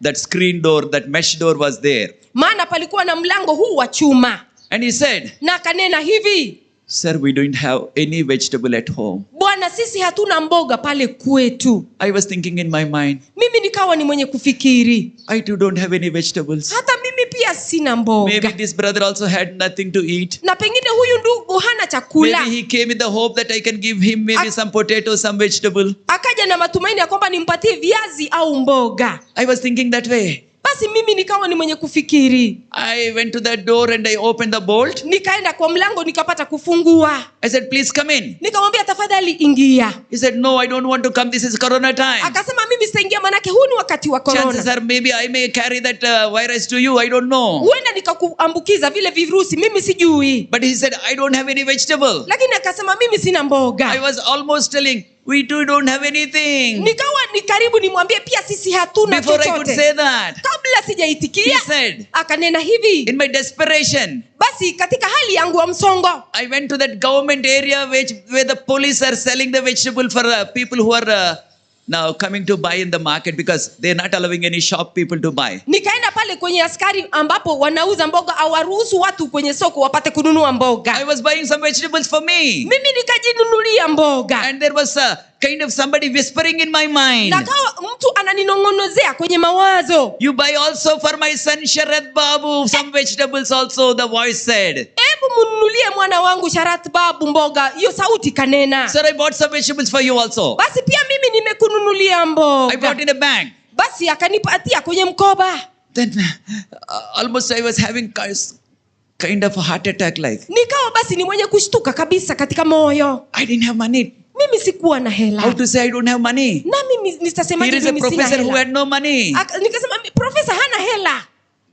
that screen door, that mesh door was there. Maana palikuwa na mlango huu wa chuma. And he said, na akanena hivi, sir, we don't have any vegetable at home. Bwana, sisi hatuna mboga pale kwetu. I was thinking in my mind, mimi nikawa ni mwenye kufikiri, I too don't have any vegetables. Hata mimi pia sina mboga. Maybe this brother also had nothing to eat. Na pengine huyu ndugu hana chakula. Maybe he came with the hope that I can give him maybe some potato, some vegetable. Akaja na matumaini ya kwamba nimpatie viazi au mboga. I was thinking that way. Basi mimi nikawa ni mwenye kufikiri. I went to that door and I opened the bolt. Nikaenda kwa mlango nikapata kufungua. I said, please come in. Nikamwambia tafadhali ingia. He said, no, I don't want to come. This is corona time. Akasema mimi sitaingia manake huu ni wakati wa corona. Chances are maybe I may carry that virus to you. I don't know. Huenda nikakuambukiza vile virusi, mimi sijui. But he said, I don't have any vegetable. Lakini akasema mimi sina mboga. I was almost telling, we too don't have anything. Nikawa ni karibu nimwambie pia sisi hatuna Before chochote. I could say that, kabla sijaitikia, he said, akanena hivi, in my desperation, basi katika hali yangu ya msongo, I went to that government area where the police are selling the vegetable for people who are now coming to buy in the market because they're not allowing any shop people to buy. Nikaenda pale kwenye askari ambapo wanauza mboga, hawaruhusu watu kwenye soko wapate kununua mboga. I was buying some vegetables for me. Mimi nikajinunulia mboga. And there was a kind of somebody whispering in my mind. Na kawa mtu ananinongonozea kwenye mawazo. You buy also for my son Sharath Babu some vegetables also, the voice said. Hebu mnunulie mwana wangu Sharath Babu mboga. Hiyo sauti kanena. Sir, I bought some vegetables for you also. Basi pia mimi nimekununulia mboga. I bought in a bag. Basi akanipatia kwenye mkoba. Then almost I was having kind of a heart attack like. Nikawa basi ni mwenye kushtuka kabisa katika moyo. I didn't have money. Mimi sikuwa na hela. How to say I don't have money? Na mimi nitasemaje Here is a mimi sina professor hela? who had no money. Nikasema professor hana hela.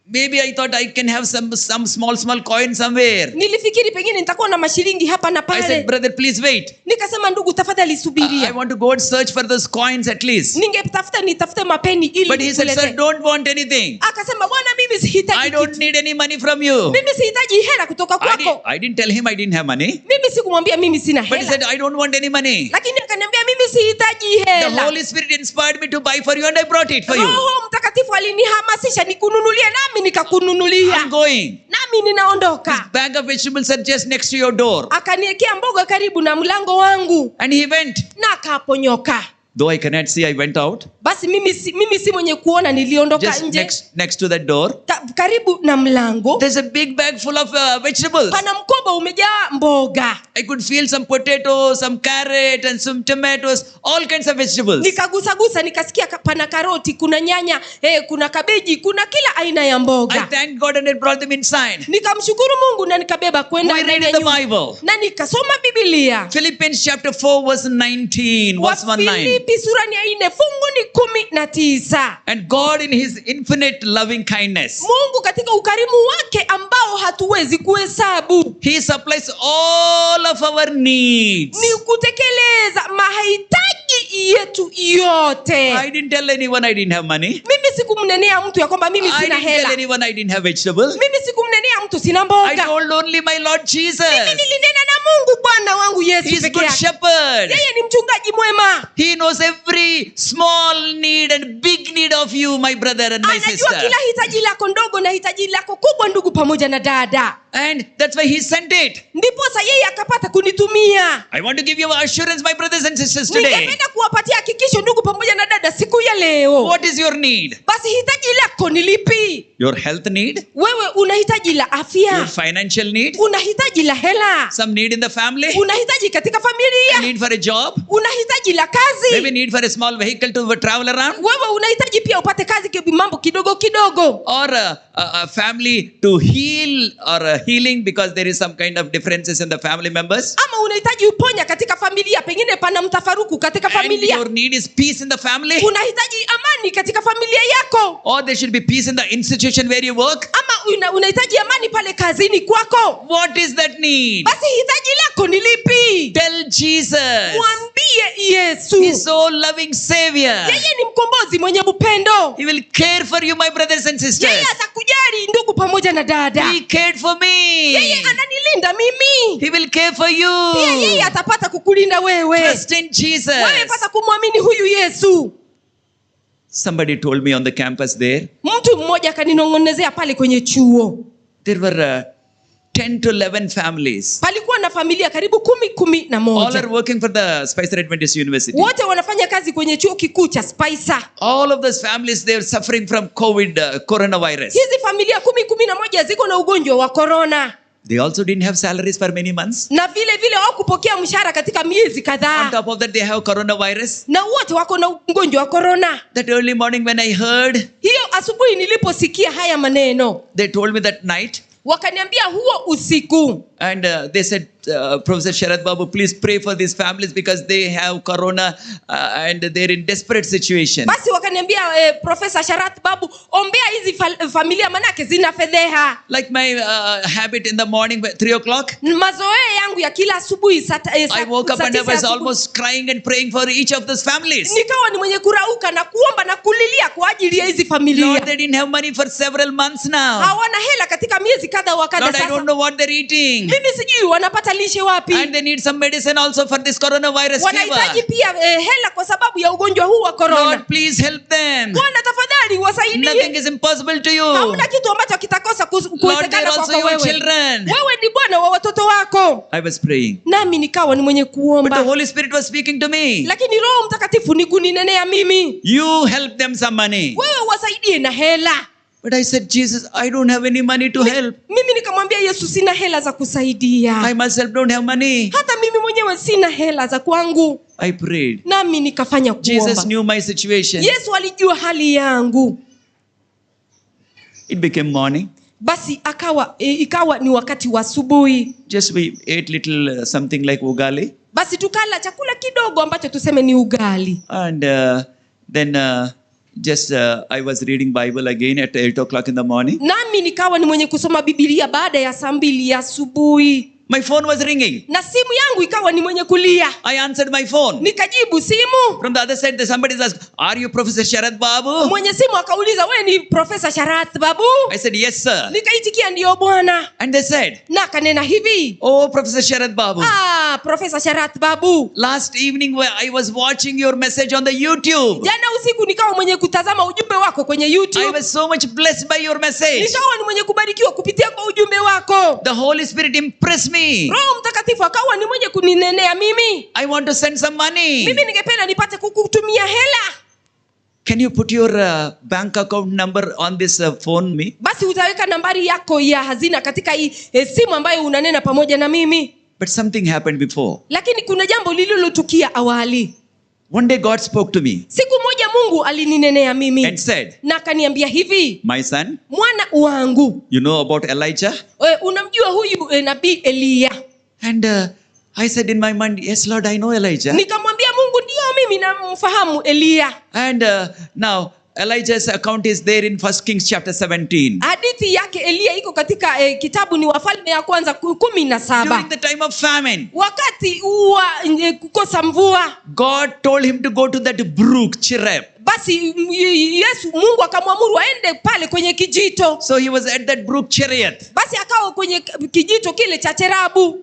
Maybe I thought I can have some small coin somewhere. Nilifikiri pengine nitakuwa na mashilingi hapa na pale. I said, brother, please wait. Nikasema ndugu tafadhali subiria. I want to go and search for those coins at least. Ningetafuta nitafute mapeni ili. But he said, sir, don't want anything. Akasema bwana mimi sihitaji. I don't need any money from you. Mimi sihitaji hela kutoka kwako. I didn't tell him I didn't have money. Mimi sikumwambia mimi sina hela. But he said, I don't want any money. Lakini akaniambia mimi sihitaji hela. The Holy Spirit inspired me to buy for you and I brought it for you. Roho Mtakatifu alinihamasisha nikununulie nami nikakununulia. I'm going. Nami ninaondoka. This bag of vegetables are just next to your door. Akaniwekea mboga karibu na mlango wangu. And he went. Na akaponyoka. Though I cannot see, I went out. Basi mimi si mwenye kuona, niliondoka just nje. Next to that door. Karibu na mlango. There's a big bag full of vegetables. Pana mkoba umejaa mboga. I could feel some potatoes, some carrot and some tomatoes, all kinds of vegetables. Nikagusagusa nikasikia pana karoti, kuna nyanya, kuna kabeji, kuna kila aina ya mboga. I thanked God and I brought them inside. Nikamshukuru Mungu na nikabeba kwenda ndani ya nyumba. The Bible. Na nikasoma Biblia. Philippians chapter 4 verse 19, verse 19. Wafilipi sura ya 4 fungu ni 19. And God in his infinite loving kindness, Mungu katika ukarimu wake ambao hatuwezi kuhesabu, he supplies all of our needs. Ni kutekeleza mahitaji yetu yote. I didn't tell anyone I didn't have money. Mimi sikumnenea mtu ya kwamba mimi sina hela. I didn't tell anyone I didn't have vegetables. Mimi sikumnenea mtu sina mboga. I told only my Lord Jesus. Mimi nilinena na Mungu Bwana wangu Yesu He's peke good yake. Shepherd. Yeye ni mchungaji mwema. He knows every small need and big need of you, my brother and my sister. Anajua kila hitaji lako ndogo na hitaji lako kubwa, ndugu pamoja na dada. And that's why he sent it. Ndiposa yeye akapata kunitumia. I want to give you assurance, my brothers and sisters, today. Ningependa kuwapatia hakikisho ndugu pamoja na dada siku ya leo. What is your need? Basi hitaji lako ni lipi? Your health need? Wewe unahitaji la Your afya? financial need? Unahitaji la hela? Some need in the family? Unahitaji katika familia? Need for a job? Unahitaji la kazi? Maybe need for a small vehicle to travel around? Wewe unahitaji pia upate kazi mambo kidogo kidogo, Or a family to heal, or a healing because there is some kind of differences in the family members. ama unahitaji uponya katika familia, pengine pana mtafaruku katika And familia. your need is peace in the family. Unahitaji amani katika familia yako, Or there should be peace in the institution where you work. ama unahitaji amani pale kazini kwako. What is that need? Basi hitaji lako ni lipi? Tell Jesus. Mwambie Yesu. He's so loving Savior. Yeye ni mkombozi mwenye upendo. He will care for you, my brothers and sisters. Yeye atakujali ndugu pamoja na dada. He cared for me. Yeye ananilinda mimi. He will care for you. Pia yeye atapata kukulinda wewe. Trust in Jesus. Wewe pata kumwamini huyu Yesu. Somebody told me on the campus there, Mtu mmoja akaninong'onezea pale kwenye chuo, there were 10 to 11 families. palikuwa na familia karibu kumi na All moja. are working for the Spicer Adventist University. Wote wanafanya kazi kwenye chuo kikuu cha Spicer. All of those families, they are suffering from COVID, coronavirus. Hizi familia 11 ziko na ugonjwa wa corona, They also didn't have salaries for many months. na vile vile hawakupokea mshahara katika miezi On kadhaa, top of that, they have coronavirus. na wote wako na ugonjwa wa corona. That early morning when I heard, Hiyo asubuhi niliposikia haya maneno, they told me that night. wakaniambia huo usiku, And they said, Professor Sharath Babu, please pray for these families because they have corona and they're in desperate situation. Basi wakaniambia Professor Sharath Babu, ombea hizi familia manake zina fedheha. Like my habit in the morning, 3 o'clock, Mazoea yangu ya kila asubuhi I woke up saa and I tisa was asubuhi, almost crying and praying for each of those families. nikawa ni mwenye kurauka na kuomba na kulilia kwa ajili ya hizi familia. Lord, they didn't have money for several months now. Hawana hela katika miezi kadha wa kadha Lord, I sasa. don't know what they're eating. Mimi sijui wanapata lishe wapi. And they need some medicine also for this coronavirus Wanahitaji fever. pia hela kwa sababu ya ugonjwa huu wa corona. Lord, please help them. Bwana tafadhali wasaidie. Nothing is impossible to you. Hamna kitu ambacho kitakosa Lord, they're kuwezekana also kwako your wewe. children. Wewe ni Bwana wa watoto wako. I was praying. Nami nikawa ni mwenye But the kuomba, Holy Spirit was speaking to me. lakini Roho Mtakatifu ni kuninenea mimi, You help them some money. wewe wasaidie na hela. But I said, Jesus, I don't have any money to help. Mimi nikamwambia Yesu, sina hela za kusaidia, I myself don't have money. hata mimi mwenyewe sina hela za kwangu. I prayed. Nami nikafanya Jesus kuomba. knew my situation. Yesu alijua hali yangu. It became morning. Basi ikawa ni wakati wa asubuhi. Just we ate little something like ugali. Basi tukala chakula kidogo ambacho tuseme ni ugali. And then just I was reading Bible again at 8 o'clock in the morning. Nami nikawa ni mwenye kusoma Biblia baada ya saa 2 asubuhi. My phone was ringing. Na simu yangu ikawa ni mwenye kulia. I answered my phone. Nikajibu simu. From the other side, somebody asked, are you Professor Sharath Babu? Mwenye simu akauliza, wewe ni Professor Sharath Babu? I said, yes, sir. Nikaitikia ndio bwana. And they said, Na akanena hivi, oh, Professor Sharath Babu. Ah, Professor Sharath Babu. Last evening I was watching your message on the YouTube. Jana usiku nikawa mwenye kutazama ujumbe wako kwenye YouTube. I was so much blessed by your message. Nikawa ni mwenye kubarikiwa kupitia kwa ujumbe wako. The Holy Spirit impressed me. Roho Mtakatifu akawa ni mwenye kuninenea mimi. I want to send some money. Mimi ningependa nipate kukutumia hela. Can you put your bank account number on this phone me? Basi utaweka nambari yako ya hazina katika hii simu ambayo unanena pamoja na mimi. But something happened before. Lakini kuna jambo lililotukia awali. One day God spoke to me. Siku moja Mungu alininenea mimi. And said, na akaniambia hivi, my son, mwana wangu, you know about Elijah? Unamjua huyu nabii Elia? And I said in my mind, yes Lord, I know Elijah. Nikamwambia Mungu, ndio mimi namfahamu Elia. And now Elijah's account is there in 1 Kings chapter 17. Hadithi yake Elia iko katika kitabu ni Wafalme ya kwanza 17. During the time of famine, wakati wa kukosa mvua, God told him to go to that brook Cherith. Basi Yesu Mungu akamwamuru aende pale kwenye kijito. So he was at that brook Cherith. Basi akawa kwenye kijito kile cha Cherabu.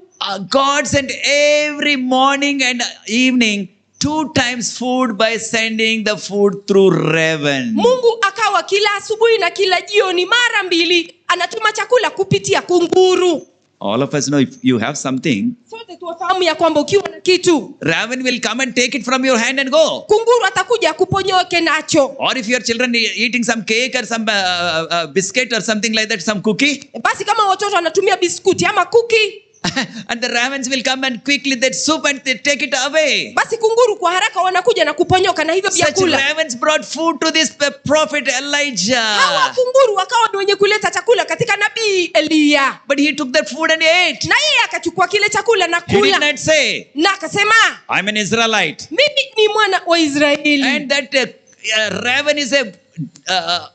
God sent every morning and evening 2 times food by sending the food through raven. Mungu akawa Akawa kila asubuhi na kila jioni mara mbili anatuma chakula kupitia kunguru. All of us know if you have something, Sote tuwafahamu ya kwamba ukiwa na kitu, raven will come and take it from your hand and go. Kunguru atakuja akuponyoke nacho. Or if your children eating some cake or some biscuit or something like that, some cookie, Basi kama watoto wanatumia biskuti ama kuki, and the ravens will come and quickly that soup and they take it away. Basi kunguru kwa haraka wanakuja na kuponyoka na hivyo Such vyakula. ravens brought food to this prophet Elijah. Hawa kunguru wakawa ni wenye kuleta chakula katika nabii Eliya. But he took that food and he ate. Na yeye akachukua kile chakula na He did kula. not say, Na akasema, I'm an Israelite. Mimi ni mwana wa Israeli. And that raven is a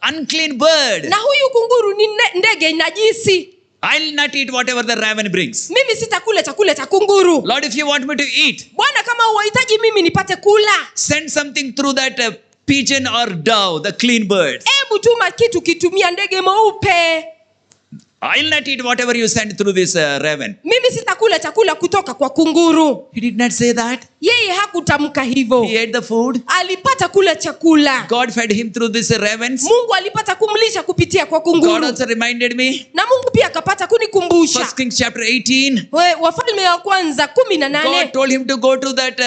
unclean bird. Na huyu kunguru ni ndege najisi. I'll not eat whatever the raven brings. Mimi sitakula chakula cha kunguru. Lord, if you want me to eat, Bwana, kama huhitaji mimi nipate kula, send something through that pigeon or dove, the clean bird. Hebu tuma kitu kitumia ndege mweupe. I'll not eat whatever you send through this raven. Mimi sitakula chakula kutoka kwa kunguru. He did not say that. Yeye hakutamka hivyo. He ate the food. Alipata kula chakula. God fed him through these ravens. Mungu alipata kumlisha kupitia kwa kunguru. God also reminded me. Na Mungu pia akapata kunikumbusha. 1 Kings chapter 18. Wafalme wa kwanza 18. God told him to go to that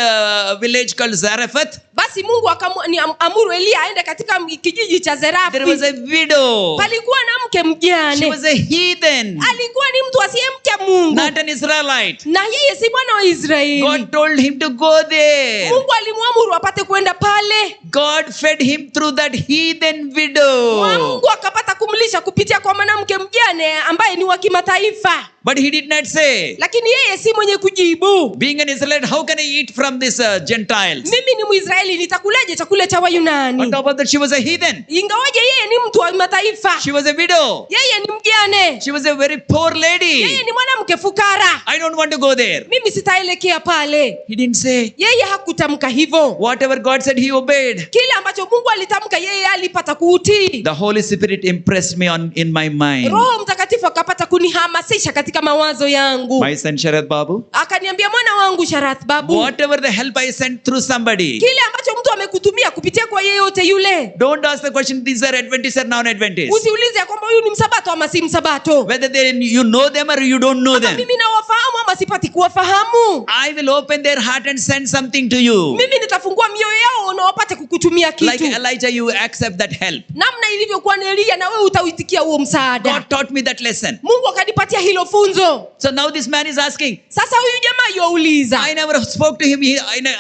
village called Zarephath. Basi Mungu akamwamuru Eliya aende katika kijiji cha Zerafi. There was a widow. Palikuwa na mke mjane. She was a heathen. Alikuwa ni mtu asiyemcha Mungu. Not an Israelite. Na yeye si mwana wa Israeli. God told him to go there. Mungu alimwamuru apate kwenda pale. God fed him through that heathen widow. Mungu akapata kumlisha kupitia kwa mwanamke mjane ambaye ni wa kimataifa. But he did not say, Lakini yeye si mwenye kujibu. Being an Israelite, how can I eat from these Gentiles? Mimi ni Mwisraeli, nitakulaje chakula cha Wayunani? On top of that, she was a heathen. Ingawaje yeye ni mtu wa mataifa. She was a widow. Yeye ni mjane. She was a very poor lady. Yeye ni mwanamke fukara. I don't want to go there. Mimi sitaelekea pale. He didn't say. Yeye hakutamka hivyo. Whatever God said, he obeyed. Kile ambacho Mungu alitamka yeye alipata kuutii. The Holy Spirit impressed me on in my mind. Roho Mtakatifu akapata kunihamasisha katika mawazo yangu. My son Sharath Babu, Akaniambia, mwana wangu Sharath Babu, whatever the help I sent through somebody, kile ambacho mtu amekutumia kupitia kwa yeyote yule, don't ask the question, these are Adventists or non-Adventists. Usiulize kwamba huyu ni msabato ama si msabato. Whether you know them or you don't know Ama them. mimi nawafahamu ama sipati kuwafahamu. I will open their heart and send something to you. Mimi nitafungua mioyo yao na wapate kukutumia kitu. Like Elijah, you accept that help. Namna ilivyokuwa na Elia, na wewe utauitikia huo msaada. God taught me that lesson. Mungu akanipatia hilo funzo. So now this man is asking, Sasa huyu jamaa yuauliza, I never spoke to him.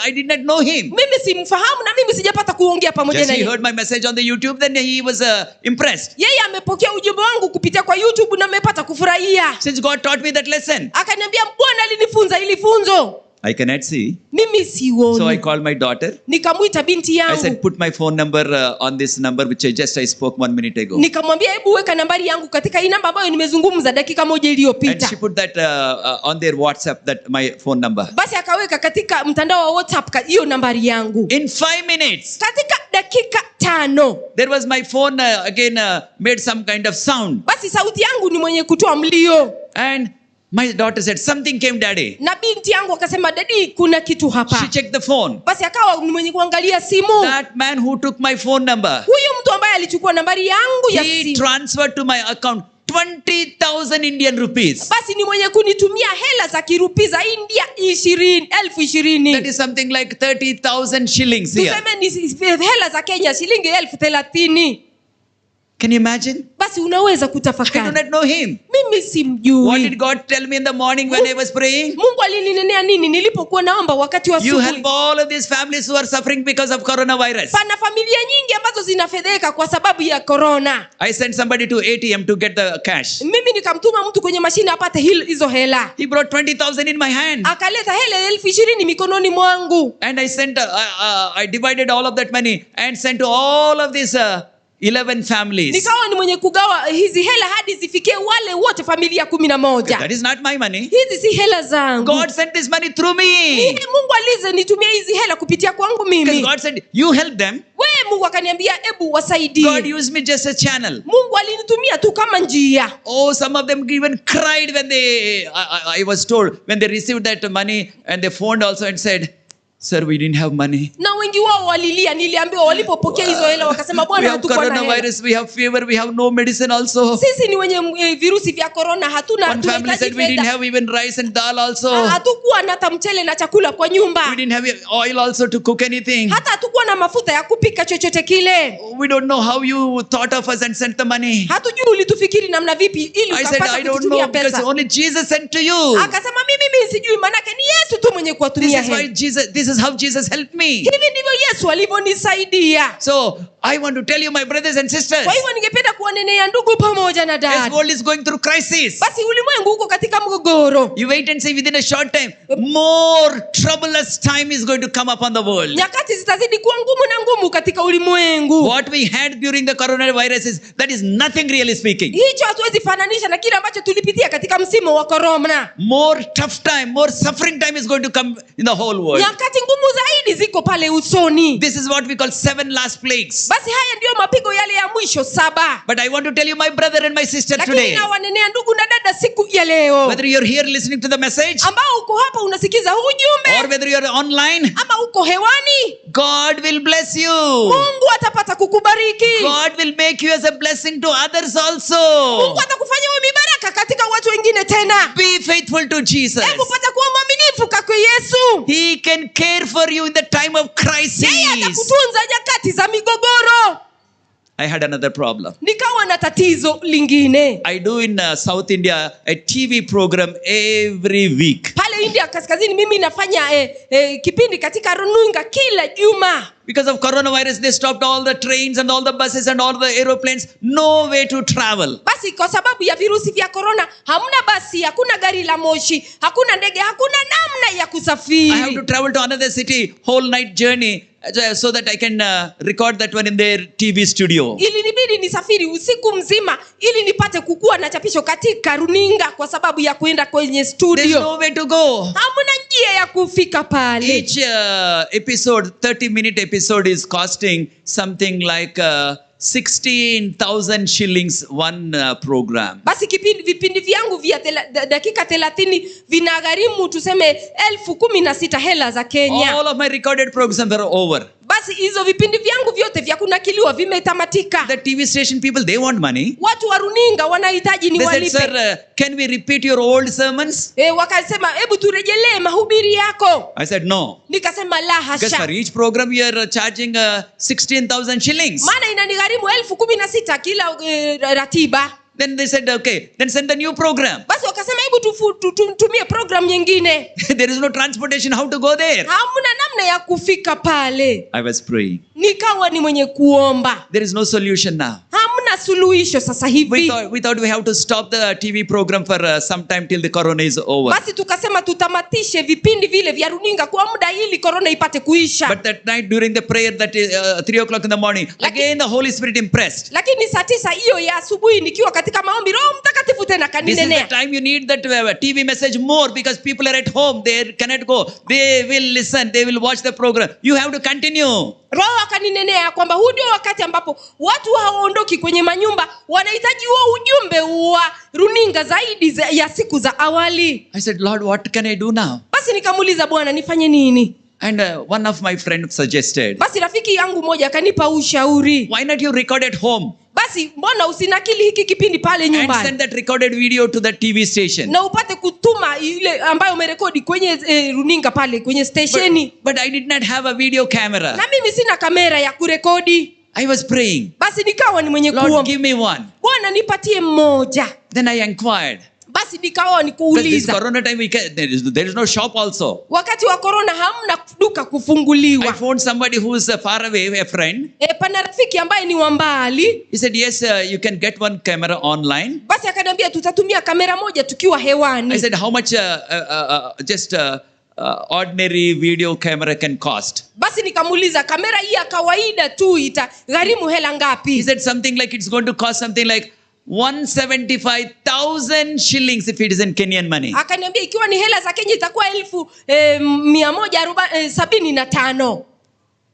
I did not know him. Mimi simfahamu na mimi sijapata kuongea pamoja Just na he yeye. heard my message on the YouTube, then he was impressed. Yeye amepokea ujumbe wangu kupitia kwa YouTube na amepata kufurahia. Since God taught me that lesson, Akaniambia Bwana alinifunza hili funzo. I cannot see. Mimi sioni. So I called my daughter. Nikamuita binti I said, yangu. put my phone number on this number which I spoke 1 minute ago. Nikamwambia hebu weka nambari yangu katika hii namba ambayo nimezungumza dakika moja iliyopita. And she put that on their WhatsApp, that my phone number. Basi akaweka katika mtandao wa WhatsApp hiyo nambari yangu. In 5 minutes, Katika dakika 5, there was my phone again made some kind of sound. Basi sauti yangu ni mwenye kutoa mlio. And my daughter said, something came, daddy. Na binti yangu akasema, daddy, kuna kitu hapa. She checked the phone. Basi akawa ni mwenye kuangalia simu. That man who took my phone number, Huyu mtu ambaye alichukua nambari yangu ya he simu, transferred to my account 20,000 Indian rupees. Basi ni mwenye kunitumia hela za kirupi za India 20,000. That is something like 30,000 shillings here. Tuseme ni hela za Kenya shilingi 30,000. Can you imagine? Basi unaweza I do kutafakari. not know him. Mimi simjui. What did God tell me in the morning when I was praying? Mungu alininenea nini nilipokuwa naomba wakati wa You asubuhi? help all of these families who are suffering because of coronavirus. Pana familia nyingi ambazo zinafedheka kwa sababu ya corona. I sent somebody to ATM to get the cash. Mimi nikamtuma mtu kwenye mashine apate hizo hela. He brought 20,000 in my hand. Akaleta hela 20,000 mikononi mwangu. And I sent, I divided all of that money and sent to all of these 11 families. Nikawa ni mwenye kugawa hizi hela hadi zifikie wale wote familia 11. That is not my money. Hizi si hela zangu. God sent this money through me. Mungu alizenitumia hizi hela kupitia kwangu mimi. Because God said, you help them. Wewe Mungu akaniambia hebu wasaidie. God used me just a channel. Mungu alinitumia tu kama njia. Oh, some of them even cried when they, I was told, when they received that money and they phoned also and said, Sir, we didn't have money. Na wengi wao walilia, niliambiwa walipopokea hizo hela wakasema, We bwana, have hatukuwa na hela. coronavirus, we have fever, we have no medicine also. Sisi ni wenye virusi vya korona, hatuna, One family tunahitaji said we didn't fedha. have even rice and dal also. Hatukuwa na hata mchele na chakula kwa nyumba, We didn't have oil also to cook anything. hata hatukuwa na mafuta ya kupika chochote kile. We don't know how you thought of us and sent the money. Hatujui ulitufikiri namna vipi ili I said, ukapata I don't kututumia know because pesa. only Jesus sent to you. Akasema mimi sijui, manake ni Yesu tu mwenye This kuwatumia is why hela. Jesus, this is how Jesus helped me. Hivi ndivyo Yesu alivyonisaidia. So I want to tell you, my brothers and sisters, Kwa hivyo ningependa kuwanenea ndugu pamoja na this dada, world is going through crisis. basi ulimwengu uko katika mgogoro. You wait and see, within a short time, more troublous time is going to come upon the world. Nyakati zitazidi kuwa ngumu na ngumu katika ulimwengu. What we had during the coronavirus is that is nothing really speaking. Hicho hatuwezi fananisha na kile ambacho tulipitia katika msimu wa korona. More tough time, more suffering time is going to come in the whole world. Nyakati ngumu zaidi ziko pale usoni. This is what we call 7 last plagues. Basi haya ndiyo mapigo yale ya mwisho 7. But I want to tell you, my brother and my sister, Lakini today, nawanenea ndugu na dada siku ya leo, whether you're here listening to the message ambao uko hapa unasikiza huu ujumbe or whether you're online, ama uko hewani, God will bless you. Mungu atapata kukubariki. God will make you as a blessing to others also. Mungu atakufanya uwe mibaraka katika watu wengine tena. Be faithful to Jesus. Hebu pata kuwa mwaminifu kwake Yesu. He can care for you in the time of crisis. Yeye atakutunza nyakati za migogoro. I had another problem. Nikawa na tatizo lingine. I do in South India a TV program every week. Pale India kaskazini mimi nafanya kipindi katika runinga kila juma. Because of coronavirus, they stopped all the trains and all the buses and all the aeroplanes. No way to travel. Basi kwa sababu ya virusi vya corona, hamna basi, hakuna gari la moshi, hakuna ndege, hakuna namna ya kusafiri. I have to travel to another city, whole night journey, so that I can record that one in their TV studio. Ilinibidi nisafiri usiku mzima ili nipate kukua na chapisho katika runinga kwa sababu ya kuenda kwenye studio. There's no way to go. Hamna njia ya kufika pale. Each episode, 30-minute episode is costing something like 16,000 shillings one program. Basi vipindi vyangu vya dakika 30 vinagharimu tuseme 16,000 hela za Kenya. All of my recorded programs are over. Basi hizo vipindi vyangu vyote vya kunakiliwa vimetamatika. The TV station people, they want money. Watu wa runinga wanahitaji ni They said, walipe. Sir, can we repeat your old sermons? Wakasema hebu turejelee mahubiri yako. I said no. Nikasema la Because hasha. for each program we are charging 16,000 shillings. Maana inanigharimu 16,000 kila ratiba. Then they said, okay, then send the new program. Basi wakasema hebu tutumie program nyingine. There is no transportation, how to go there? Hamna namna ya kufika pale. I was praying. Nikawa ni mwenye kuomba. There is no solution now. Hamna suluhisho sasa hivi. We thought we have to stop the TV program for some time till the corona is over. Basi tukasema tutamatishe vipindi vile vya runinga kwa muda ili corona ipate kuisha. But that night during the prayer, that is 3 o'clock in the morning, again the Holy Spirit impressed. Lakini saa 9 hiyo ya asubuhi nikiwa katika maombi, Roho Mtakatifu tena This is the kaninenea. time you need that TV message more because people are at home, they cannot go. They will listen, they will watch the program. You have to continue. Roho akaninenea kwamba huu ndio wakati ambapo watu hawaondoki kwenye manyumba, wanahitaji huo ujumbe wa runinga zaidi ya siku za awali. I said, Lord, what can I do now? Basi nikamuuliza Bwana, nifanye nini? And one of my friends suggested, Basi rafiki yangu mmoja akanipa ushauri. Why not you record at home? Basi mbona usinakili hiki kipindi pale And nyumbani? send that recorded video to the TV station. Na upate kutuma ile ambayo umerekodi kwenye runinga pale kwenye stesheni. But I did not have a video camera. Na mimi sina kamera ya kurekodi. I was praying. Basi nikawa ni mwenye Lord, kuomba. give me one. Bwana nipatie mmoja. Then I inquired. Basi nikawa ni Because this kuuliza. corona time there is no shop also. Wakati wa corona hamna duka kufunguliwa. I phoned somebody who is far away, a friend. Pana rafiki ambaye ni wa mbali. He said, yes, you can get one camera online. Basi akaniambia tutatumia kamera moja tukiwa hewani. I said, how much just ordinary video camera can cost? Basi nikamuuliza kamera hii ya kawaida tu itagharimu hela ngapi? He said something like it's going to cost something like 175,000 shillings if it is in Kenyan money. Akaniambia ikiwa ni hela za Kenya itakuwa 175,000.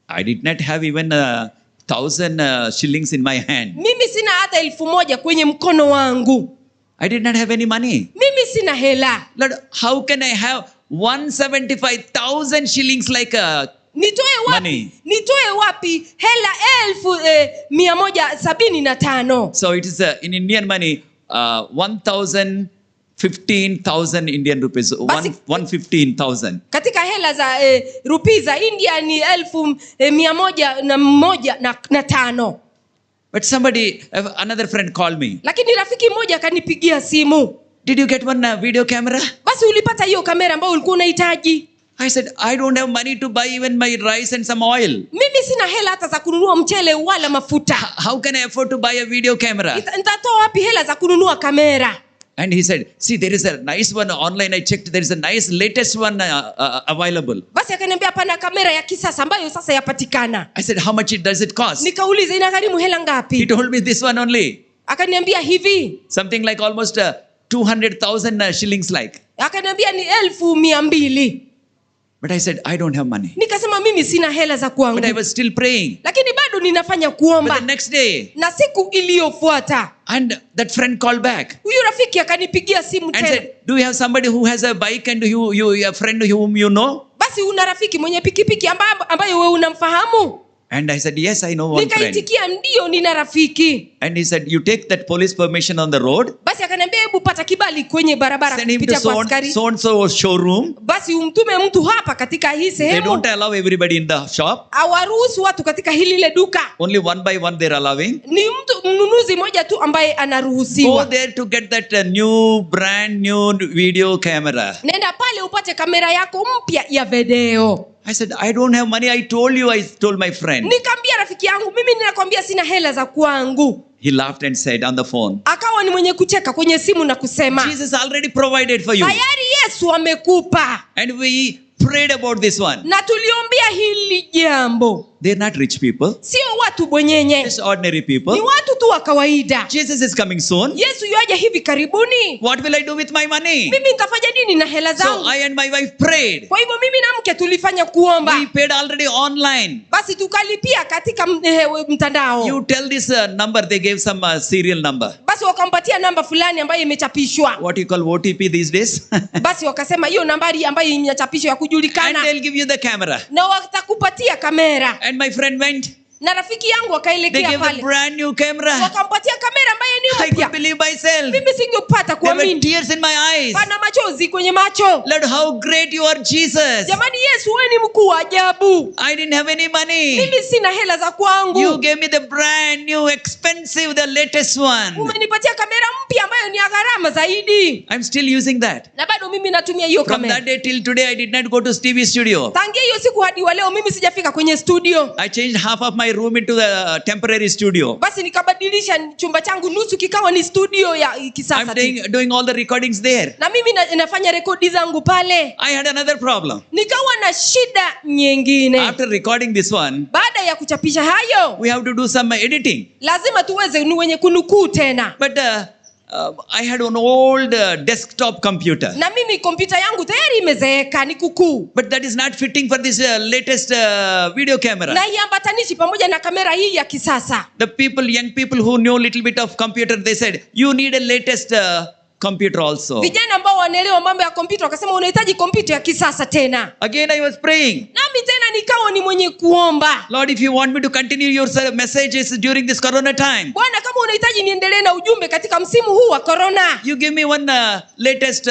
I did not have even 1,000 shillings in my hand. Mimi sina hata 1,000 kwenye mkono wangu. I did not have any money. Mimi sina hela. Lord, how can I have? 175,000 shillings like a Nitoe wapi? Money. Nitoe wapi hela 175,000? So it is in Indian money, 1,015,000 Indian rupees. 115,000. Katika hela za rupii za India ni 101,500. But somebody, another friend called me. Lakini rafiki mmoja akanipigia simu. Did you get one video camera? Basi ulipata hiyo kamera ambayo ulikuwa unahitaji? I said, I don't have money to buy even my rice and some oil. Mimi sina hela hata za kununua mchele wala mafuta. How can I afford to buy a video camera? Nitatoa wapi hela za kununua kamera? And he said, see, there is a nice one online. I checked, there is a nice latest one available. Basi akaniambia pana kamera ya kisasa ambayo sasa yapatikana. I said, how much does it cost? Nikauliza inagharimu hela ngapi? He told me this one only. Akaniambia hivi. Something like almost 200,000 shillings like. Akaniambia ni 200,000. But I said, I don't have money. Nikasema mimi sina hela za kwangu. But I was still praying. Lakini bado ninafanya kuomba. But the next day, na siku iliyofuata, and that friend called back. Huyu rafiki akanipigia simu And tena. said, do you have somebody who has a bike and you a friend whom you know? Basi una rafiki mwenye pikipiki ambaye wewe unamfahamu? And I said, yes, I know one friend. Nikaitikia ndio nina rafiki. And he said, you take that police permission on the road. Basi akaniambia hebu pata kibali kwenye barabara Send him to kupitia kwa askari. so and so showroom. Basi umtume mtu hapa katika hii sehemu. They don't allow everybody in the shop. Hawaruhusu watu katika hili lile duka. Only one by one they're allowing. Ni mtu mnunuzi mmoja tu ambaye anaruhusiwa. Go there to get that new brand new video camera. Nenda pale upate kamera yako mpya ya video. I said, I don't have money. I told you, I told my friend. Nikamwambia rafiki yangu, mimi ninakwambia sina hela za kwangu. He laughed and said on the phone, Akawa ni mwenye kucheka kwenye simu na kusema, Jesus already provided for you. Tayari Yesu amekupa. And we prayed about this one. Na tuliombea hili jambo. They're not rich people. Sio watu bwenyenye. Just ordinary people. Ni watu tu wa kawaida. Jesus is coming soon. Yesu yuaja hivi karibuni. What will I do with my money? Mimi nitafanya nini na hela zangu? So I and my wife prayed. Kwa hivyo mimi na mke tulifanya kuomba. We paid already online. Basi tukalipia katika mtandao. You tell this number, they gave some serial number. Basi wakampatia namba fulani ambayo imechapishwa. What you call OTP these days? Basi wakasema hiyo nambari ambayo imechapishwa ya kujulikana. And they'll give you the camera. Na watakupatia kamera. And my friend went. Na rafiki yangu akaelekea They gave pale. a brand new camera. Wakampatia kamera ambayo ni mpya. I couldn't believe myself. Mimi singepata kuamini. There were tears in my eyes. Pana machozi kwenye macho. Lord, how great you are, Jesus. Jamani Yesu wewe ni mkuu wa ajabu. I didn't have any money. Mimi sina hela za kwangu. You gave me the brand new expensive, the latest one. Umenipatia kamera mpya ambayo ni ya gharama zaidi. I'm still using that. Na bado mimi natumia hiyo kamera. From that day till today I did not go to TV studio. Tangia hiyo siku hadi wa leo mimi sijafika kwenye studio. I changed half of my room into the temporary studio. Basi nikabadilisha chumba changu nusu kikawa ni studio ya kisasa. I'm doing all the recordings there. Na mimi nafanya rekodi zangu pale. I had another problem. Nikawa na shida nyingine. After recording this one, baada ya kuchapisha hayo, we have to do some editing. Lazima tuweze ni wenye kunukuu tena. But I had an old desktop computer. Na mimi kompyuta yangu tayari imezeeka ni kukuu. But that is not fitting for this latest video camera. Na iambatanishi pamoja na kamera hii ya kisasa. The people, young people who know little bit of computer, they said you need a latest computer also. Vijana ambao wanaelewa mambo ya kompyuta wakasema unahitaji kompyuta ya kisasa tena. Again I was praying. Nami tena nikawa ni mwenye kuomba. Lord, if you want me to continue your messages during this corona time. Bwana, kama unahitaji niendelee na ujumbe katika msimu huu wa corona. You give me one latest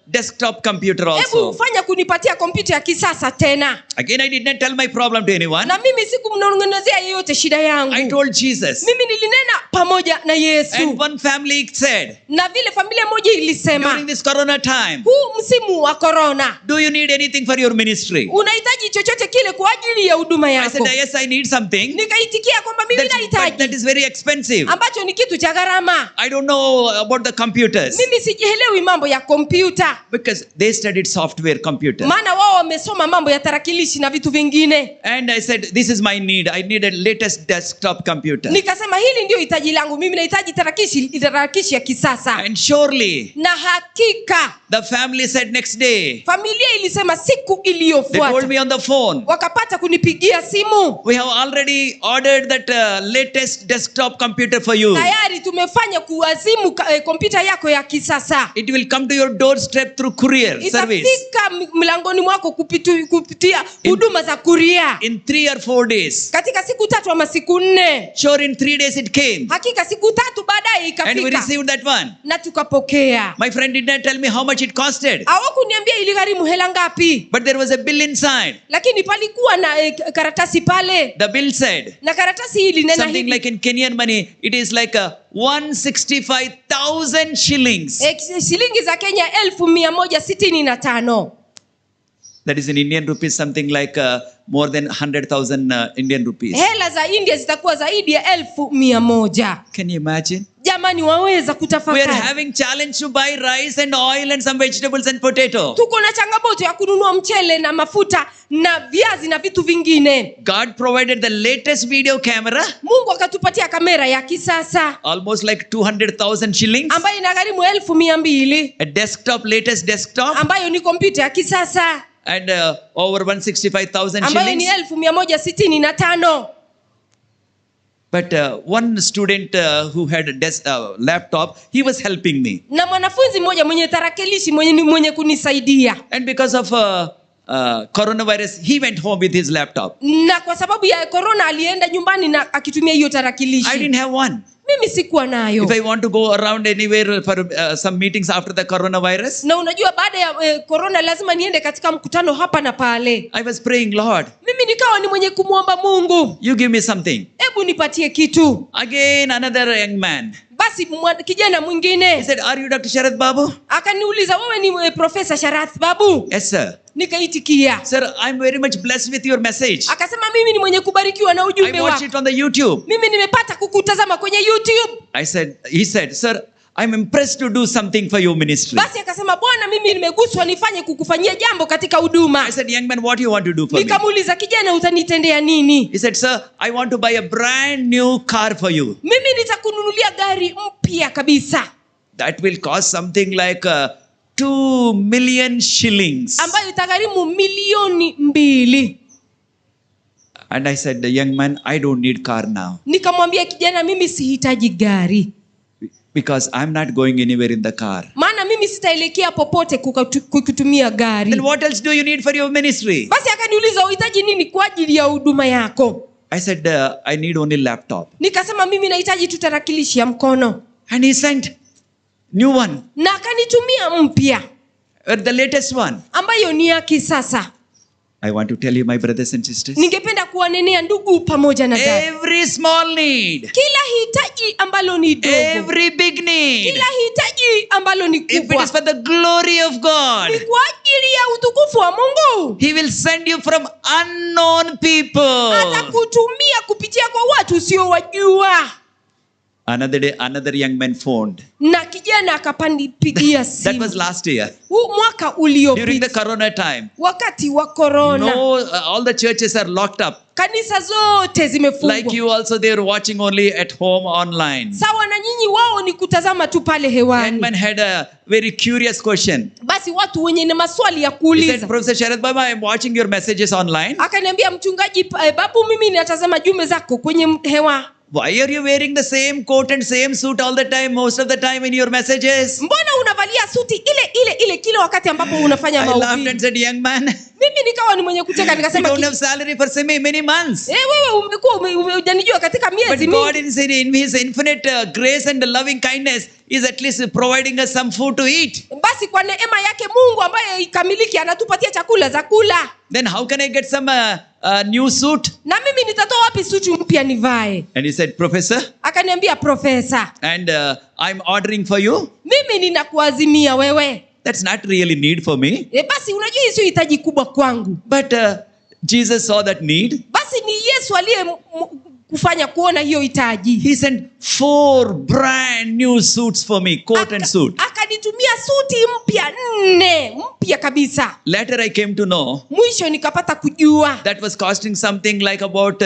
desktop computer also. Hebu fanya kunipatia kompyuta ya kisasa tena. Again I did not tell my problem to anyone. Na mimi sikumnong'onezea yeyote shida yangu. I told Jesus. Mimi nilinena pamoja na Yesu. And one family said. Na vile familia moja ilisema. During this corona time. Huu msimu wa corona. Do you need anything for your ministry? Unahitaji chochote kile kwa ajili ya huduma yako? I said yes, I need something. Nikaitikia kwamba mimi nahitaji. But that is very expensive. Ambacho ni kitu cha gharama. I don't know about the computers. Mimi sijielewi mambo ya kompyuta. Because they studied software computer. Maana wao wamesoma mambo ya tarakilishi na vitu vingine. And I said this is my need. I need a latest desktop computer. Nikasema hili ndio hitaji hitaji langu, mimi nahitaji tarakilishi ya kisasa. And surely Na hakika the family said next day, familia ilisema siku they told iliyofuata, me on the phone, wakapata kunipigia simu, we have already ordered that latest desktop computer for you. tayari tumefanya kuazimu kompyuta yako ya kisasa, It will come to your doorstep through courier service itafika mlangoni mwako kupitia huduma za kuria in 3 or 4 days. katika siku 3 ama siku 4. Sure, in 3 days it came. Hakika siku 3 baadaye And we ikafika received that one. na tukapokea. My friend did not tell me how much it costed. Hawakuniambia iligharimu hela ngapi, But there was a bill inside. lakini palikuwa na karatasi pale, The bill said na karatasi hii ilinena something hivi like in Kenyan money, it is like a 165,000 shillings. Shilingi za Kenya 165,000. That is in Indian rupees, something like more than 100,000 Indian rupees. Hela za India zitakuwa zaidi ya 100,000. Can you imagine? Jamani, waweza We are kutafakari. having challenge to buy rice and oil and some vegetables and potato. Tuko na changamoto ya kununua mchele na mafuta na viazi na vitu vingine. God provided the latest video camera, Mungu akatupatia kamera ya kisasa almost like 200,000 shillings. ambayo inagharimu 200,000, A desktop, latest desktop, ambayo ni kompyuta ya kisasa and over 165,000 ambayo ni shillings. 165,000. But one student who had a laptop, he was helping me. Na mwanafunzi mmoja mwenye tarakilishi mwenye kunisaidia. And because of coronavirus, he went home with his laptop. Na kwa sababu ya corona alienda nyumbani na akitumia hiyo tarakilishi. I didn't have one. Mimi sikuwa nayo. If I want to go around anywhere for some meetings after the coronavirus, Na unajua baada ya corona lazima niende katika mkutano hapa na pale. I was praying, Lord, Mimi nikawa ni mwenye kumuomba Mungu, you give me something. hebu nipatie kitu. Again, another young man. Basi kijana mwingine He said, are you Dr. Sharath Babu? akaniuliza, wewe ni Professor Sharath Babu? Yes, sir. Nikaitikia. Sir, I'm very much blessed with your message. Akasema mimi ni mwenye kubarikiwa na ujumbe I watched wako. it on the YouTube. Mimi nimepata kukutazama kwenye YouTube. He said, sir, I'm impressed to do something for your ministry. Basi akasema, bwana, mimi nimeguswa nifanye kukufanyia jambo katika huduma. I said, young man, what do you want to do for me? Nikamuuliza, kijana, utanitendea nini? He said, sir, I want to buy a brand new car for you. Mimi nitakununulia gari mpya kabisa. That will cost something like 2 million shillings. Ambayo itagharimu 2,000,000. And I said, the young man, I don't need car now. Nikamwambia kijana, mimi sihitaji gari. Because I'm not going anywhere in the car. Maana mimi sitaelekea popote kutumia gari. Then what else do you need for your ministry? Basi akaniuliza, unahitaji nini kwa ajili ya huduma yako? I said, I need only laptop. Nikasema mimi nahitaji tu tarakilishi ya mkono. And he sent new one. Na akanitumia mpya. The latest one. Ambayo ni ya kisasa. I want to tell you, my brothers and sisters. Ningependa kuwanenea ndugu pamoja na dada. Every small need. Kila hitaji ambalo ni dogo. Every big need. Kila hitaji ambalo ni If it kubwa. is for the glory of God. Ni kwa ajili ya utukufu wa Mungu. He will send you from unknown people. Atakutumia kupitia kwa watu usiowajua. Another day, another young man phoned. Na kijana akapandipigia simu. That was last year. Huu mwaka uliopita. During the corona time. Wakati wa corona. No, all the churches are locked up. Kanisa zote zimefungwa. Like you also, they are watching only at home online. Sawa na nyinyi, wao ni kutazama tu pale hewani. Young man had a very curious question. Basi watu wenye na maswali ya He kuuliza. said, Professor Sharath Babu, I am watching your messages online. Akaniambia, mchungaji Babu, mimi natazama jumbe zako kwenye hewa. Why are you wearing the same coat and same suit all the time, most of the time in your messages? Mbona unavalia suti ile ile ile kila wakati ambapo unafanya I laughed mahubiri? and said, young man, Mimi nikawa ni mwenye kucheka, nikasema, you don't have salary for so many months. Wewe umekuwa hujanijua katika miezi But God mingi. in his infinite grace and loving kindness is at least providing us some food to eat. Basi kwa neema yake Mungu ambaye ikamiliki anatupatia chakula za kula. Then how can I get some new suit? Na mimi nitatoa wapi suti mpya nivae? And he said, Professor, Akaniambia, Professor, and I'm ordering for you. Mimi ninakuazimia wewe. That's not really need for me. Basi unajua hii sio hitaji kubwa kwangu. But Jesus saw that need. Basi ni Yesu aliye kufanya kuona hiyo hitaji. He sent 4 brand new suits for me, coat and suit. Akanitumia suti mpya 4, mpya kabisa. Later I came to know Mwisho nikapata kujua that was costing something like about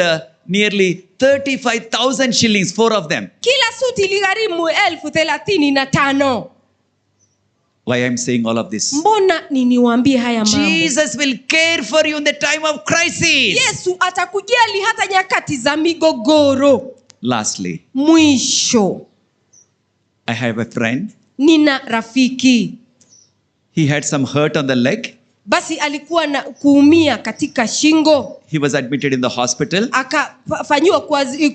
nearly 35,000 shillings, 4 of them. Kila suti iligharimu 35,000. Why I'm saying all of this? Mbona niniwaambie haya mambo? Jesus will care for you in the time of crisis. Yesu atakujali hata nyakati za migogoro. Lastly, mwisho, I have a friend. Nina rafiki. He had some hurt on the leg. Basi alikuwa na kuumia katika shingo. He was admitted in the hospital. Akafanyiwa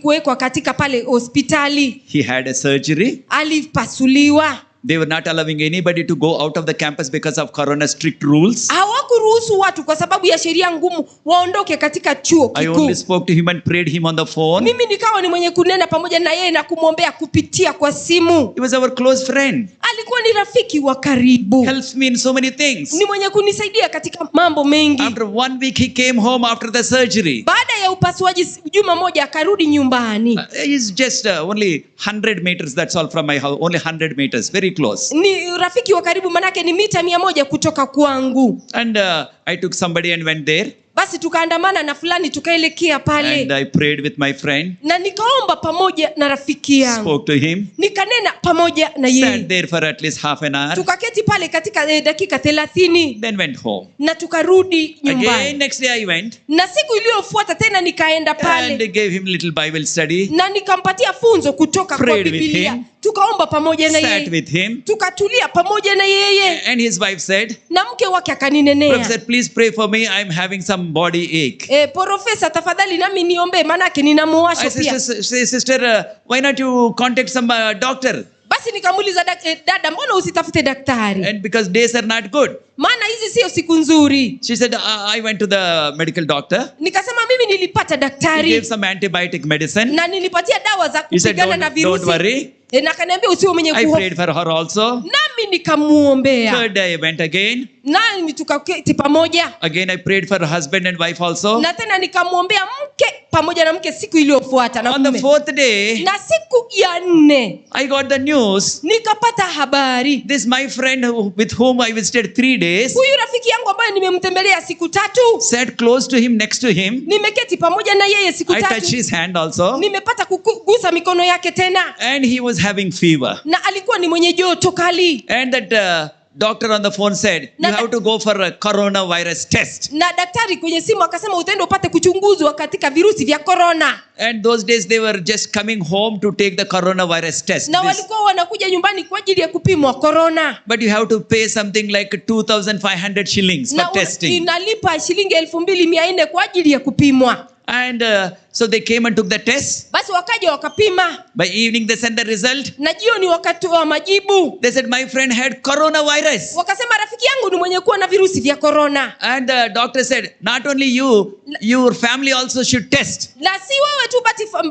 kuwekwa katika pale hospitali. He had a surgery. Alipasuliwa. They were not allowing anybody to go out of the campus because of corona strict rules. Hawakuruhusu watu kwa sababu ya sheria ngumu waondoke katika chuo I kikuu. only spoke to him and prayed him on the phone. Mimi nikawa ni mwenye kunena pamoja na yeye na kumwombea kupitia kwa simu. He was our close friend. Alikuwa ni rafiki wa karibu. Helps me in so many things. Ni mwenye kunisaidia katika mambo mengi. After 1 week he came home after the surgery. Baada ya upasuaji juma moja akarudi nyumbani. He's just only 100 meters, that's all from my house. Only 100 meters, very close. Ni rafiki wa karibu manake ni mita 100 kutoka kwangu. And I took somebody and went there. Basi tukaandamana na fulani tukaelekea pale. And I prayed with my friend. Na nikaomba pamoja na rafiki yangu. Spoke to him. Nikanena pamoja na yeye. Sat there for at least half an hour. Tukaketi pale katika dakika 30. Then went home. Na tukarudi nyumbani. Again next day I went. Na siku iliyofuata tena nikaenda pale. And I gave him little Bible study. Na nikampatia funzo kutoka kwa Biblia. Tukaomba pamoja na yeye. Sat with him. Tukatulia pamoja na yeye. And his wife said, na mke wake akaninenea. Professor, please pray for me. I'm having some body ache. Professor, tafadhali nami niombe manake nina muwasho pia. Sister, why not you contact some doctor? Basi nikamuuliza dada, mbona usitafute daktari? And because days are not good. Maana hizi sio siku nzuri. She said, I went to the medical doctor. Nikasema mimi nilipata daktari. He gave some antibiotic medicine. Na nilipatia dawa za kupigana na virusi. Don't worry. Na akaniambia usiwe mwenye kuhofu. I prayed for her also. Nami nikamuombea. Third day I went again. Nami tukaketi pamoja. Again I prayed for her husband and wife also. Na tena nikamuombea mke pamoja na mke siku iliyofuata na On the fourth day, na siku ya nne, I got the news. Nikapata habari. This my friend with whom I visited 3 days. Huyu rafiki yangu ambaye nimemtembelea siku tatu. Sat close to him, next to him. Nimeketi pamoja na yeye siku tatu. I touched his hand also. Nimepata kugusa mikono yake tena. And he was having fever. Na alikuwa ni mwenye joto kali. And that doctor on the phone said, you have to go for a coronavirus test. Na daktari kwenye simu akasema utaenda upate kuchunguzwa katika virusi vya corona. And those days they were just coming home to take the coronavirus test. Na walikuwa wanakuja nyumbani kwa ajili ya kupimwa corona. But you have to pay something like 2,500 shillings for testing. Inalipa shilingi 2,400 kwa ajili ya kupimwa. And so they came and took the test. Basi wakaja wakapima. By evening they sent the result. Na jioni wakatoa majibu. They said my friend had coronavirus. Wakasema rafiki yangu ni mwenye kuwa na virusi vya corona. And the doctor said not only you, your family also should test. Na si wewe tu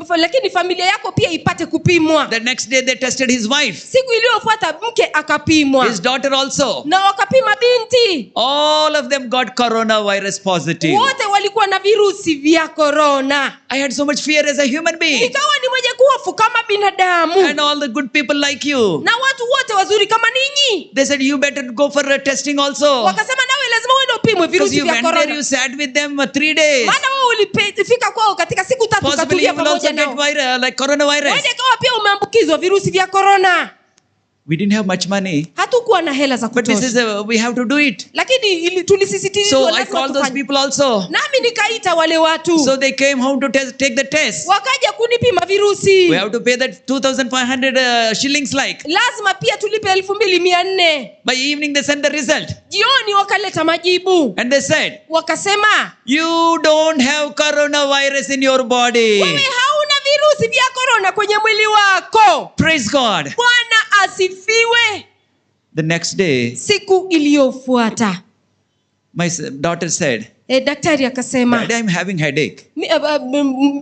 bali lakini familia yako pia ipate kupimwa. The next day they tested his wife. Siku iliyofuata mke akapimwa. His daughter also. Na wakapima binti. All of them got coronavirus positive. Wote walikuwa na virusi vya corona. I had so much fear as a human being. Nikawa ni mwenye kuhofu kama binadamu. And all the good people like you. Na watu wote wazuri kama ninyi. They said you better go for a testing also. Wakasema nawe lazima uende upimwe virusi vya corona. Because you went there, you sat with them 3 days. Maana wewe ulifika kwao katika siku tatu ukatulia pamoja nao. Possibly you will also get like coronavirus. Wewe kawa pia umeambukizwa virusi vya corona. We didn't have much money. Hatukuwa na hela za kutosha. But this is we have to do it. Lakini tulisisitizwa So lazima I called those people also. Nami nikaita wale watu. So they came home to take the test. Wakaja kunipima virusi. We have to pay that 2,500 shillings like. Lazima pia tulipe 2,400. By evening they sent the result. Jioni wakaleta majibu. And they said, wakasema, you don't have coronavirus in your body. Wewe hauna virusi vya corona kwenye mwili wako. Praise God. Bwana asifiwe. The next day, siku iliyofuata, my daughter said, daktari akasema, Daddy, I'm having headache.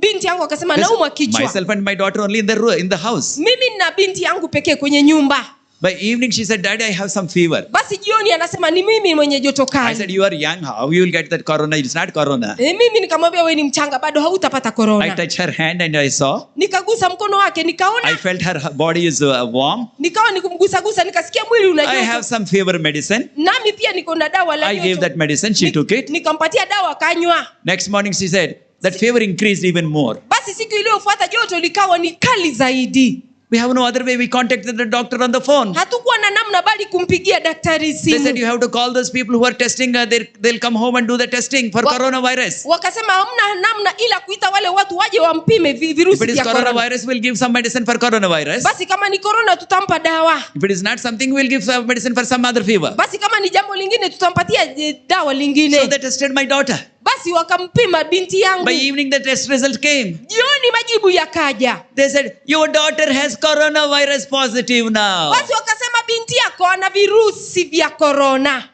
Binti yangu akasema naumwa kichwa. Myself and my daughter only in the room, in the house. Mimi na binti yangu pekee kwenye nyumba. By evening she said, Daddy, I have some fever. Basi jioni anasema ni mimi mwenye joto kali. I said, you are young, how you will get that corona? It's not corona. Mimi nikamwambia wewe ni mchanga bado hautapata corona. I touched her hand and I saw. Nikagusa mkono wake nikaona. I felt her body is warm. Nikawa nikumgusa nikasikia mwili una joto. I have some fever medicine. Nami pia niko na dawa la joto. I gave that medicine, she took it. Nikampatia dawa akanywa. Next morning she said, that fever increased even more. Basi siku iliyofuata joto likawa ni kali zaidi. We have no other way. We contacted the doctor on the phone. Hatukuwa na namna bali kumpigia daktari They said simu. you have to call those people who are testing. They'll come home and do the testing for coronavirus. Wakasema hamna namna ila kuita wale watu waje wampime If virusi it is vya corona. coronavirus, we'll give some medicine for coronavirus. Basi kama ni corona tutampa dawa. If it is not something, we'll give some medicine for some other fever. Basi kama ni jambo lingine tutampatia dawa lingine. So they tested my daughter. Basi wakampima binti yangu. By evening, the test result came. Jioni majibu yakaja. They said, your daughter has coronavirus positive now. Basi wakasema binti yako ana virusi vya corona.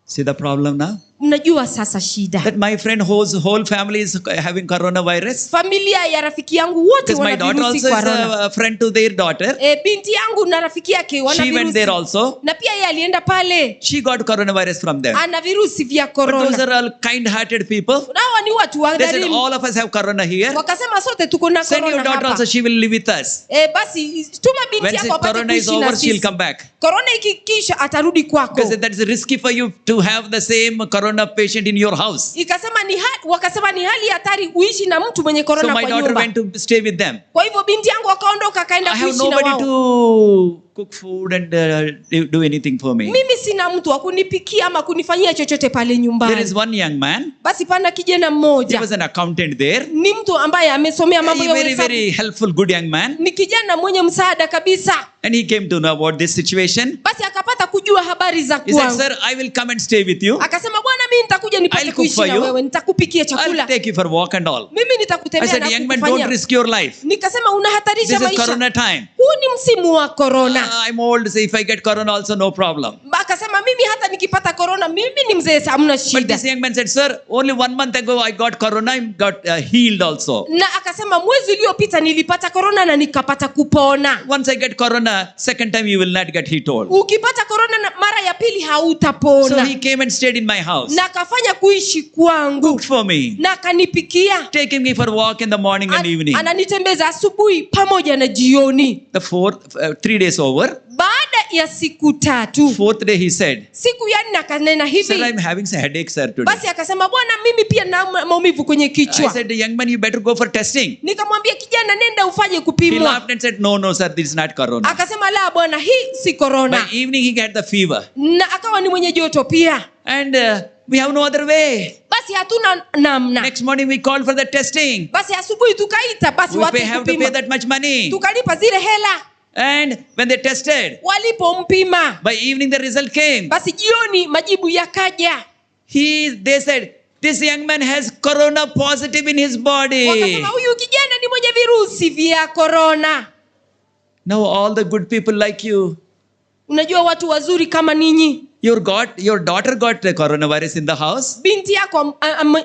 See the problem now? Mnajua sasa shida. That my friend whose whole family is having coronavirus. Familia ya rafiki yangu wote Because my wana daughter virusi also is corona. a friend to their daughter. Binti yangu na rafiki yake wana She went virusi. there also. Na pia yeye alienda pale. She got coronavirus from them. Ana virusi vya But those corona. are all kind-hearted people. Hawa ni watu They said wadhalimu. all of us have corona here. Wakasema sote tuko na Send your corona daughter hapa. also, she will live with us. Basi tuma binti When yako apate corona is kuishi na over, she'll sisi. come back. Corona ikikisha atarudi kwako. Because that is risky for you to have the same corona patient in your house. Ikasema ni wakasema ni hali hatari uishi na mtu mwenye corona So my kwa daughter nyumba. went to stay with them. Kwa hivyo binti yangu akaondoka akaenda I have kuishi na nobody wao. to cook food and do anything for me. Mimi sina mtu wa kunipikia ama kunifanyia chochote pale nyumbani. There is one young man. Basi pana kijana He mmoja. was an accountant there. Ni mtu ambaye amesomea mambo ya Very, uhesabu. very helpful, good young man. Ni kijana mwenye msaada kabisa. And he came to know about this situation. Basi akapata kujua habari za He said, kwangu. sir, I will come and stay with you. Akasema bwana, mimi nitakuja nipate I'll cook kuishi for na you. wewe, nitakupikia I'll chakula. take you for a walk and all. Mimi I nitakutembea said, na young man, kukufanyia. don't risk your life. Nikasema unahatarisha This is maisha. corona time. Huu ni msimu wa corona. I'm old, so if I get corona also, no problem. Akasema mimi hata nikipata corona mimi ni mzee, hamna But shida. this young man said, sir, only 1 month ago I got corona, I got healed also. Na akasema mwezi uliopita nilipata corona na nikapata kupona. Once I get corona, second time you will not get, he told. Ukipata corona na mara ya pili hautapona. So he came and stayed in my house. Na akafanya kuishi kwangu. Cooked for me. Na akanipikia. Taking me for a walk in the morning and evening. Ananitembeza asubuhi pamoja na jioni. The 3 days over. Baada ya siku tatu. Fourth day he said, Siku ya nne akanena hivi. Sir, I'm having some headache, sir, today. Basi akasema bwana, mimi pia na maumivu kwenye kichwa. I said, young man, you better go for testing. Nikamwambia kijana, nenda ufanye He kupimwa. laughed and said, no, sir, this is not corona. Akasema la bwana, hii si corona. By evening he got the fever. Na akawa ni mwenye joto pia. And we have no other way. Basi hatuna namna. Next morning we called for the testing. Basi asubuhi tukaita, basi We watu have to pay kupima. that much money. Tukalipa zile hela. And when they tested, Walipompima, by evening the result came. basi jioni majibu yakaja. They said, this young man has corona positive in his body. Wakasema huyu kijana ni mwenye virusi vya corona. Now all the good people like you. Unajua watu wazuri kama ninyi. Your daughter got the coronavirus in the house. Binti yako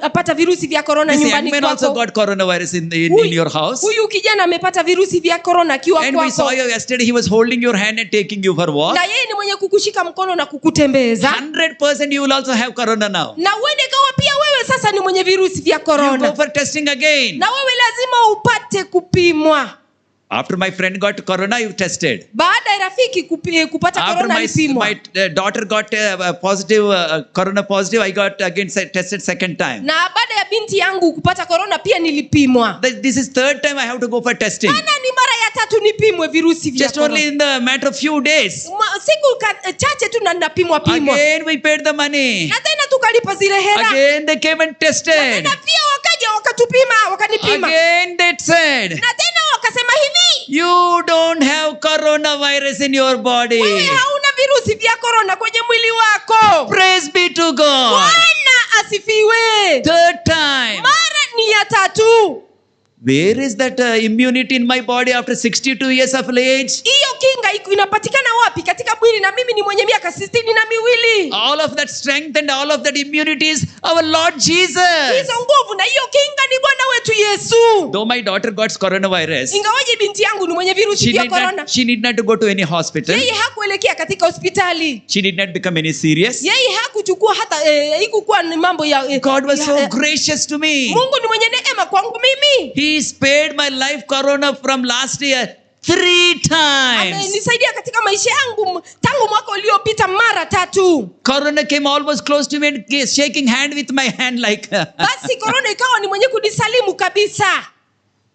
apata virusi vya corona This young nyumbani man also kwako. got coronavirus in your house. Huyu kijana amepata virusi vya corona akiwa And we saw kwako. you yesterday. He was holding your hand and taking you for a walk. Na yeye ni mwenye kukushika mkono na kukutembeza. 100% you will also have corona now. Na uende kawa pia wewe sasa ni mwenye virusi vya You corona. go for testing again. Na wewe lazima upate kupimwa. After my friend got corona, you tested. Baada ya rafiki kupata After corona alipimwa. my daughter got positive, corona positive, I got again tested second time. Na baada ya binti yangu kupata corona pia nilipimwa. This is third time I have to go for testing. Maana ni mara ya tatu nipimwe virusi vya Just corona. only in the matter of few days. Siku chache tu na napimwa pimwa. Again we paid the money. Na tena tukalipa zile hela. Again they came and tested. Na tena pia wakaja wakatupima, wakanipima. Again they said, Na tena wakasema hivi, you don't have coronavirus in your body. Wewe hauna virusi vya corona kwenye mwili wako. Praise be to God. Bwana asifiwe. Third time. Mara ni ya tatu. Where is that immunity in my body after 62 years of age? Hiyo kinga inapatikana wapi katika mwili na mimi ni mwenye miaka 62? All of that strength and all of that immunity is our Lord Jesus. Hizo nguvu na hiyo kinga ni Bwana wetu Yesu. Though my daughter got coronavirus, Ingawaje binti yangu ni mwenye virusi vya corona, she need not to go to any hospital. Yeye hakuelekea katika hospitali. She did not become any serious. Yeye hakuchukua hata haikukuwa ni mambo ya God was so gracious to me. Mungu ni mwenye neema kwangu mimi. He spared my life corona from last year. 3 times. Amenisaidia katika maisha yangu tangu mwaka uliopita mara 3. Corona came almost close to me and shaking hand with my hand like. Basi corona ikawa ni mwenye kunisalimu kabisa.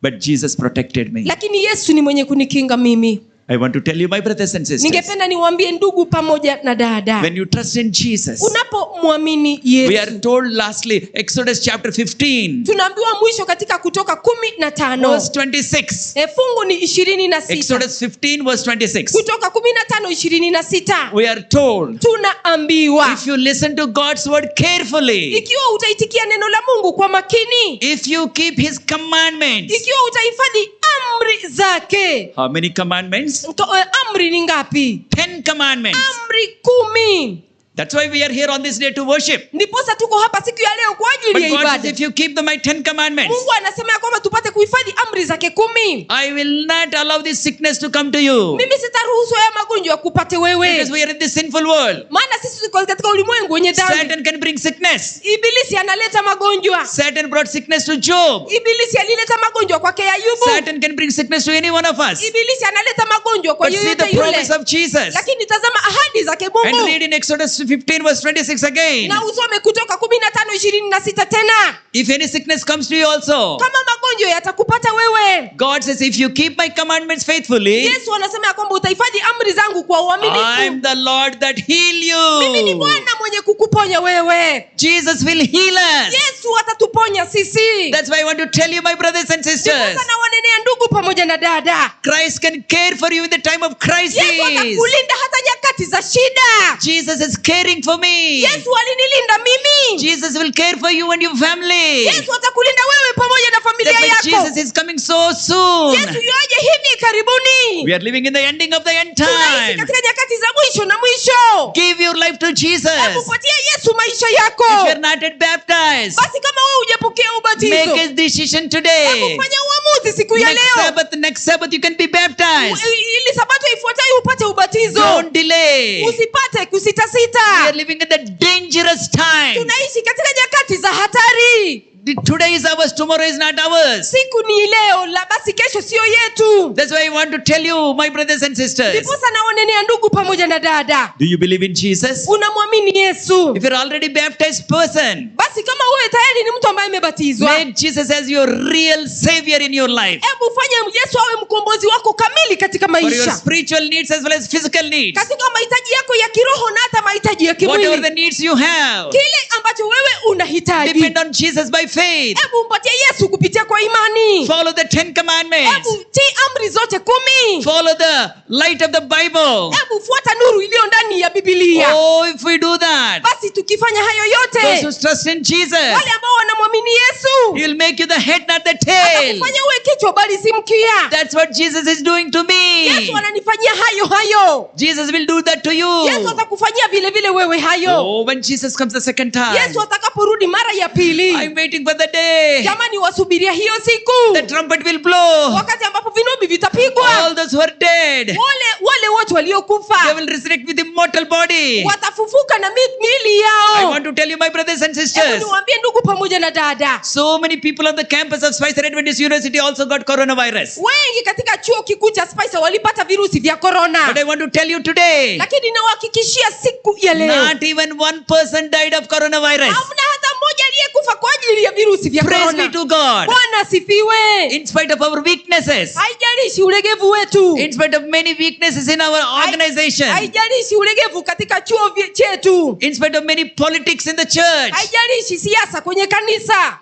But Jesus protected me. Lakini Yesu ni mwenye kunikinga mimi. I want to tell you, my brothers and sisters. Ningependa niwaambie ndugu pamoja na dada. When you trust in Jesus. Unapomwamini Yesu. We are told lastly, Exodus chapter 15. Tunaambiwa mwisho katika Kutoka 15. Verse 26. Fungu ni 26. Exodus 15 verse 26. Kutoka 15:26. We are told. Tunaambiwa. If you listen to God's word carefully. Ikiwa utaitikia neno la Mungu kwa makini. If you keep his commandments. Ikiwa utahifadhi amri zake. How many commandments? Amri ni ngapi? 10 commandments. Amri 10. That's why we are here on this day to worship. Ndiposa tuko hapa siku ya leo kwa ajili ya But God ibada. says, if you keep my 10 commandments, Mungu anasema ya kwamba tupate kuhifadhi amri zake 10. I will not allow this sickness to come to you. Mimi sitaruhusu haya magonjwa kupate wewe. Because we are in this sinful world. Maana sisi tuko katika ulimwengu wenye dhambi. Satan can bring sickness. Ibilisi analeta magonjwa. Satan brought sickness to Job. Ibilisi alileta magonjwa kwake Ayubu. Satan can bring sickness to any one of us. Ibilisi analeta magonjwa kwa But see yeyote the yule. promise of Jesus. Lakini tazama ahadi zake Mungu. And read in Exodus 15 verse 26 again. Na usome Kutoka 15:26 tena. If any sickness comes to you also, kama magonjwa yatakupata wewe, God says, if you keep my commandments faithfully, Yesu anasema ya kwamba utahifadhi amri zangu kwa uaminifu. I am the Lord that heal you. Mimi ni Bwana mwenye kukuponya wewe. Jesus will heal us. Yesu atatuponya sisi. That's why I want to tell you, my brothers and sisters. Ndiposa nawanenea ndugu pamoja na dada. Christ can care for you in the time of crisis. Yesu atakulinda hata nyakati za shida. Jesus is caring for me. Yesu alinilinda mimi. Jesus will care for you and your family. Yesu atakulinda wewe pamoja na familia That's why yako. Jesus is coming so soon. Yesu yuaje hivi karibuni. We are living in the ending of the end Tunaishi time. katika nyakati za mwisho na mwisho. Give your life to Jesus. Hebu patia Yesu maisha yako. If you are not yet baptized, basi kama wewe hujapokea ubatizo, make a decision today. Hebu fanya uamuzi siku ya leo. Next Sabbath you can be baptized. Ili Sabato ifuatayo upate ubatizo. Don't delay. Usipate kusitasita. We are living in the dangerous time. Tunaishi katika nyakati za hatari. Today is ours, tomorrow is not ours. Siku ni leo, la basi kesho sio yetu. That's why I want to tell you, my brothers and sisters. Ndiposa naonenea ndugu pamoja na dada. Do you believe in Jesus? Unamwamini Yesu? If you're already baptized person, basi kama wewe tayari ni mtu ambaye amebatizwa, make Jesus as your real savior in your life. Hebu fanya Yesu awe mkombozi wako kamili katika maisha. For your spiritual needs as well as physical needs. Katika mahitaji yako ya kiroho na hata mahitaji ya kimwili. Whatever the needs you have, kile ambacho wewe unahitaji, depend on Jesus by faith. Hebu mpatie Yesu kupitia kwa imani. Follow the 10 commandments. Hebu tii amri zote 10. Follow the light of the Bible. Hebu fuata nuru iliyo ndani ya Biblia. Oh, if we do that, basi tukifanya hayo yote, those who trust in Jesus, wale ambao wanamwamini Yesu, he will make you the head, not the tail. atakufanya uwe kichwa bali si mkia. That's what Jesus is doing to me. Yesu ananifanyia hayo hayo. Jesus will do that to you. Yesu atakufanyia vile vile wewe hayo. Oh, when Jesus comes the second time, Yesu atakaporudi mara ya pili, I'm waiting for the day. Jamani, wasubiria hiyo siku. The trumpet will blow. Wakati ambapo vinubi vitapigwa. All those who are dead, wale wote waliokufa, they will resurrect with immortal body. Watafufuka na miili yao. I want to tell you, my brothers and sisters, Hebu niwaambie ndugu pamoja na dada, so many people on the campus of Spicer Adventist University also got coronavirus. Wengi katika chuo kikuu cha Spicer walipata virusi vya corona. But I want to tell you today, lakini nawahakikishia siku ya leo, not even one person died of coronavirus. Hamna hata mmoja aliyekufa kwa ajili ya virusi vya Praise corona. be to God. Bwana asifiwe. In spite of our weaknesses, haijalishi ulegevu wetu, in spite of many weaknesses in our organization, haijalishi ulegevu katika chuo chetu, in spite of many politics in the church, haijalishi siasa kwenye kanisa,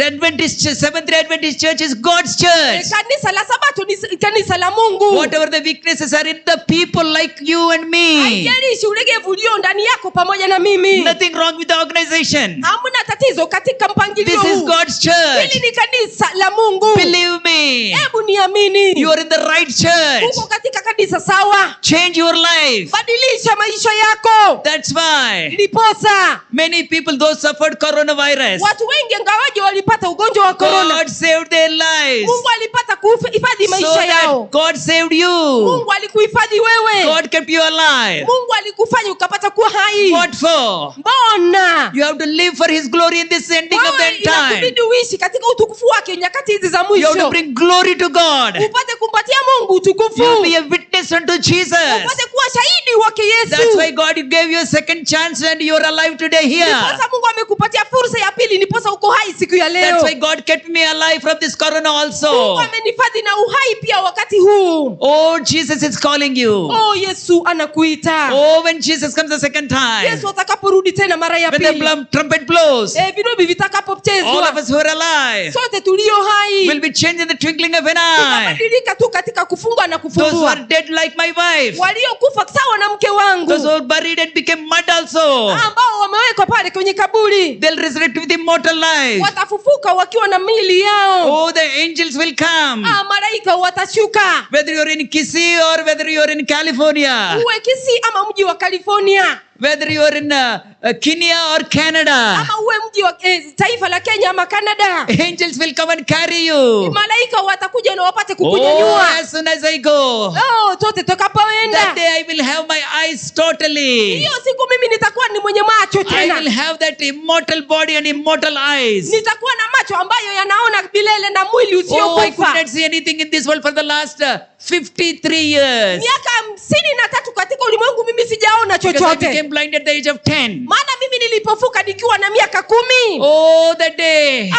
Adventist Church, Seventh-day Adventist Church is God's church. Kanisa la Sabato ni kanisa la Mungu. Whatever the weaknesses are in the people like you and me, haijalishi ulegevu ulio ndani yako pamoja na mimi, nothing wrong with the organization. Hamna tatizo katika mpangilio This is huu. God's church. Hili ni kanisa la Mungu. Believe me. Hebu niamini. You are in the right church. Uko katika kanisa sawa. Change your life. Badilisha maisha yako. That's why Ndiposa many people those suffered coronavirus, watu wengi ingawaje walipata ugonjwa wa corona, God saved their lives. Mungu alipata kuhifadhi maisha So that yao. wao. But God saved you. Mungu alikuhifadhi wewe. God kept you alive. Mungu alikufanya ukapata kuwa hai. What for? Mbona You have to live for His glory in this ending of the wewe end time. inakubidi uishi katika utukufu wake nyakati hizi za You have to mwisho, bring glory to God. upate kumpatia Mungu utukufu, You be a witness unto Jesus. upate kuwa shahidi wake That's Yesu. why God gave you a second chance and you're alive today here. Ndiposa Mungu amekupatia fursa ya pili, ndiposa uko hai siku ya That's leo. why God kept me alive from this corona also. Mungu amenihifadhi na uhai pia wakati huu. Oh, Jesus is calling you. Oh, Yesu anakuita. Oh, when Jesus comes the second time, Yesu atakaporudi tena mara ya when the pili, trumpet blows, vinubi all of vitakapochezwa, us who are alive sote tulio will hai be changed in the twinkling of an eye. tutabadilika tu katika kufungwa na Those who kufumbua. are dead like my wife, Waliokufa sawa na mke those wangu, who are buried and became mud also, ambao wamewekwa pale kwenye kaburi, they'll resurrect with immortal life. watafufuka wakiwa na mili yao. Oh, the angels will come. Malaika watashuka, Whether you're in Kisii or whether you're in California, uwe Kisii ama mji wa California, whether you're in Kenya or Canada, ama uwe mji wa taifa la Kenya ama Canada, angels will come and carry you. malaika watakuja na wapate Oh, kukunyanyua. as soon as I go, Oh, tote that tutakapoenda day I will have my eyes totally. hiyo siku, mimi nitakuwa ni mwenye macho I will tena, have that immortal body and immortal eyes. nitakuwa na macho ambayo yanaona milele na mwili Oh, I could usiokufa. not see anything in this world for the last 53 years. Miaka 53 katika ulimwengu mimi sijaona Because I chochote, became blind at the age of 10. maana mimi nilipofuka nikiwa na miaka 10. Oh, that day.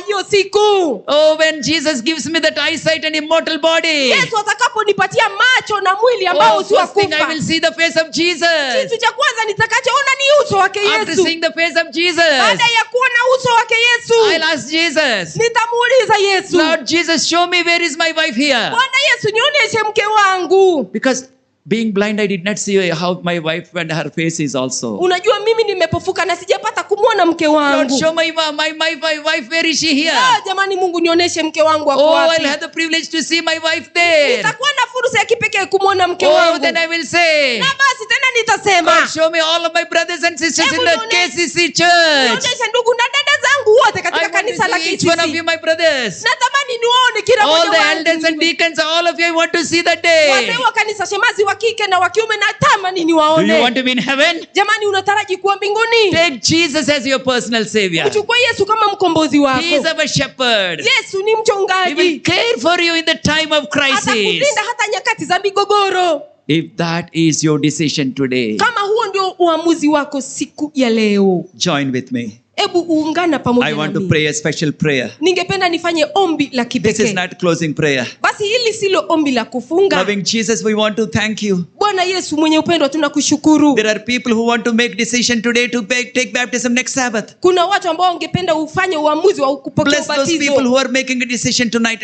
Hiyo siku Oh, when Jesus gives me that eyesight and immortal body. Yesu atakaponipatia macho na mwili ambao Oh, si wa first thing I kufa, will see the face of Jesus. kitu cha kwanza nitakachoona ni uso wake After Yesu. seeing the face of Jesus, Baada ya kuona uso wake Yesu, I'll ask Jesus, nitamuuliza Yesu, Lord Jesus, show me where is my wife here. Bwana Yesu, nionyeshe mke wangu. Because being blind, I did not see how my wife and her face is also. Unajua mimi nimepofuka na sijapata kumwona mke Lord, wangu. show my wife, where is she here? Jamani, Mungu nionyeshe mke wangu ako Oh, wapi. I'll have the privilege to see my wife there. Nitakuwa na fursa ya kipekee kumwona mke Oh, wangu. then I will say, Na basi tena nitasema, God, show me all of my brothers and sisters in Hebu the KCC church. nionyeshe ndugu na dada zangu wote I katika want to kanisa la see each one of you, KCC. my brothers. Natamani niwaone kila All mmoja the wangu. elders and deacons, all of you, I want to see that day. Wazee wa kanisa, shemazi wa kike na wa kiume, natamani Do you niwaone. want to be in heaven? Jamani, unataraji kuwa mbinguni? Take Jesus as your personal savior. Mchukue Yesu kama mkombozi He is wako. our shepherd. Yesu ni He will mchungaji, care for you in the time of crisis. atakulinda hata nyakati za migogoro. If that is your decision today, Kama huo ndio uamuzi wako siku ya leo, join with me. hebu uungana pamoja I want to nami. pray a special prayer. Ningependa nifanye ombi la This is kipekee. not closing prayer. Basi hili silo ombi la kufunga. Loving Jesus, we want to thank you. Bwana Yesu mwenye upendo, tunakushukuru. There are people who want to make decision today to take baptism next Sabbath. Kuna watu ambao wangependa ufanye uamuzi wa kupokea Bless those people ubatizo. who are making a decision tonight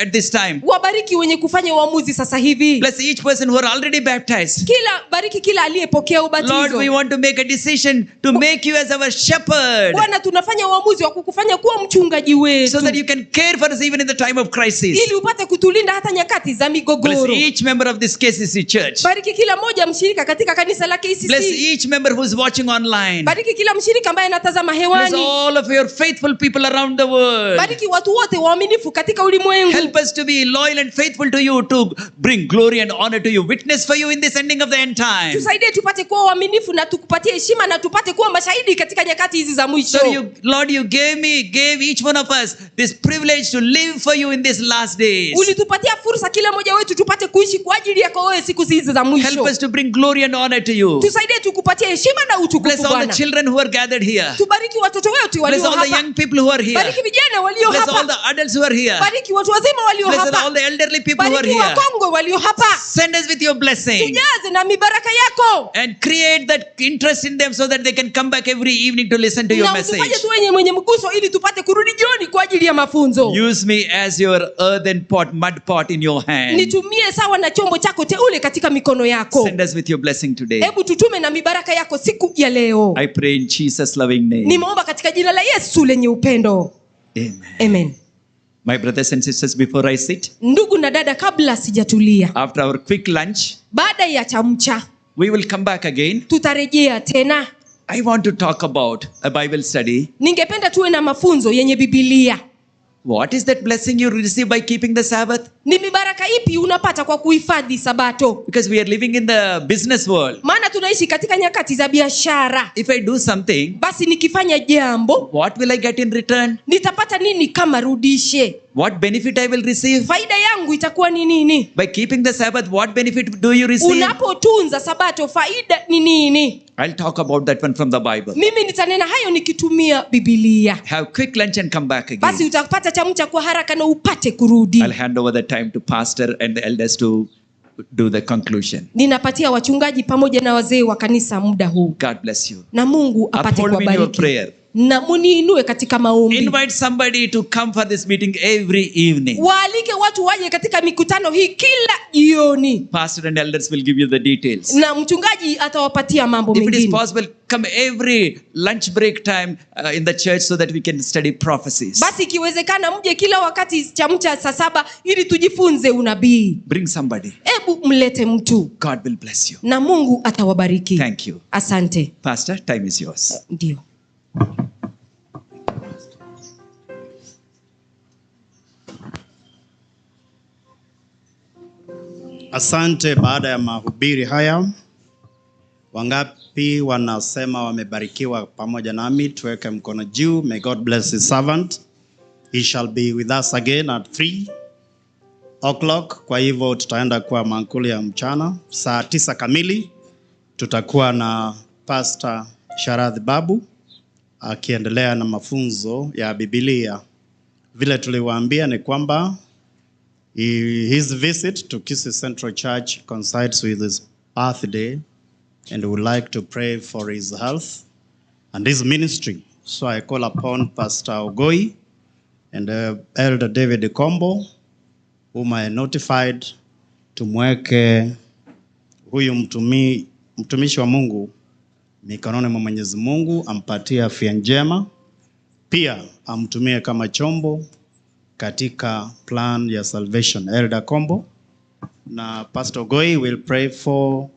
at this time. Wabariki wenye kufanya uamuzi sasa hivi. Bless each person who are already baptized. Kila bariki kila aliyepokea Lord, we ubatizo. want to make a decision to make you as our shepherd Bwana, tunafanya uamuzi wa kukufanya kuwa mchungaji so wetu that you can care for us even in the time of crisis. ili upate kutulinda hata nyakati za Bless migogoro. each member of this KCC church. Bariki kila mmoja mshirika katika kanisa la Bless KCC. each member who's watching online. Bariki kila mshirika ambaye anatazama Bless hewani. all of your faithful people around the world. Bariki watu wote waaminifu katika ulimwengu. Help us to be loyal and faithful to you, to bring glory and honor to you, witness for you in this ending of the end time. Tusaidie tupate kuwa waaminifu na tukupatie heshima na tupate kuwa mashahidi katika nyakati hizi za mwisho. So you, Lord, you gave each one of us this privilege to live for you in these last days. Ulitupatia fursa kila mmoja wetu tupate kuishi kwa ajili yako wewe siku hizi za Help mwisho. us to bring glory and honor to you. Tusaidie tukupatie heshima na Bless utukufu all the Bwana. children who are gathered here. Tubariki watoto wetu Bless walio all the hapa. young people who are here. Bariki vijana walio Bless all hapa. the adults who are here. Bariki watu wazima walio Bless all hapa. the elderly people who are Bariki here. wakongwe walio hapa. Send us with your blessing Tujaze na mibaraka yako. and create that interest in them so that they can come back every evening to listen to your Na utufanye message. tu wenye mwenye mguso ili tupate kurudi jioni kwa ajili ya mafunzo. Use me as your earthen pot, mud pot in your hand. Nitumie sawa na chombo chako teule katika mikono yako. Send us with your blessing today. Hebu tutume na mibaraka yako siku ya leo. I pray in Jesus' loving name. Nimeomba katika jina la Yesu lenye upendo. Amen. Amen. My brothers and sisters, before I sit, Ndugu na dada, kabla sijatulia, after our quick lunch, baada ya chamcha we will come back again. tutarejea tena. I want to talk about a Bible study. Ningependa tuwe na mafunzo yenye Bibilia. What is that blessing you receive by keeping the Sabbath? Ni mibaraka ipi unapata kwa kuhifadhi sabato? Because we are living in the business world. Maana tunaishi katika nyakati za biashara. If I do something, basi nikifanya jambo, what will I get in return? Nitapata nini kama rudishe? What benefit I will receive? Faida yangu itakuwa ni nini? By keeping the Sabbath, what benefit do you receive? Unapotunza sabato faida ni nini? I'll talk about that one from the Bible. Mimi nitanena hayo nikitumia Biblia. Have quick lunch and come back again. Basi utapata chamcha kwa haraka na upate kurudi. I'll hand over the time to pastor and the elders to do the conclusion. Ninapatia wachungaji pamoja na wazee wa kanisa muda huu. God bless you. Na Mungu apate Uphold me in your kuwabariki. prayer. Na muniinue katika maombi. Invite somebody to come for this meeting every evening. Waalike watu waje katika mikutano hii kila jioni. Pastor and elders will give you the details. Na mchungaji atawapatia mambo If it is mengine. possible, come every lunch break time in the church so that we can study prophecies. Basi ikiwezekana mje kila wakati chamcha saa 7 ili tujifunze unabii. Bring somebody. Ebu mlete mtu. God will bless you. Na Mungu atawabariki. Thank you. Asante. Pastor, time is yours. Ndio. Asante. Baada ya mahubiri haya, wangapi wanasema wamebarikiwa pamoja nami? Tuweke mkono juu. May God bless his servant. He shall be with us again at 3 o'clock. Kwa hivyo tutaenda kwa mankuli ya mchana saa 9 kamili. Tutakuwa na Pastor Sharath Babu akiendelea na mafunzo ya Biblia. Vile tuliwaambia ni kwamba his visit to Kisii Central Church coincides with his birthday, and we would like to pray for his health and his ministry. So I call upon Pastor Ogoi and Elder David Kombo, whom I notified, tumweke huyu mtumishi wa Mungu mikononi mwa Mwenyezi Mungu, ampatie afya njema, pia amtumie kama chombo katika plan ya salvation. Elder Kombo na Pastor Ogoi will pray for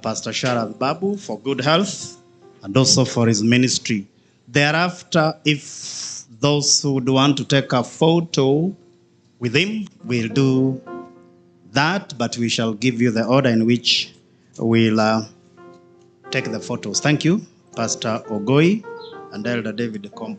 Pastor Sharath Babu for good health and also for his ministry. Thereafter, if those who would want to take a photo with him, we'll do that, but we shall give you the order in which we'll take the photos. Thank you, Pastor Ogoi and Elder David Kombo.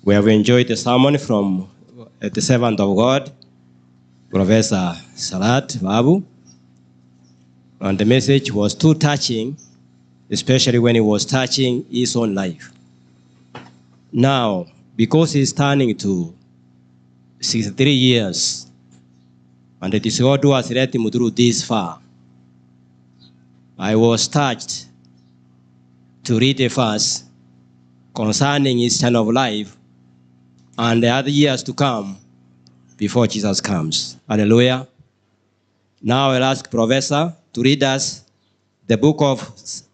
We have enjoyed the sermon from the servant of God, Professor Sharath Babu. And the message was too touching, especially when he was touching his own life. Now, because he's turning to 63 years, and it is God who has led him through this far, I was touched to read a verse concerning his turn of life and the other years to come before Jesus comes. Hallelujah. Now I'll ask Professor to read us the book of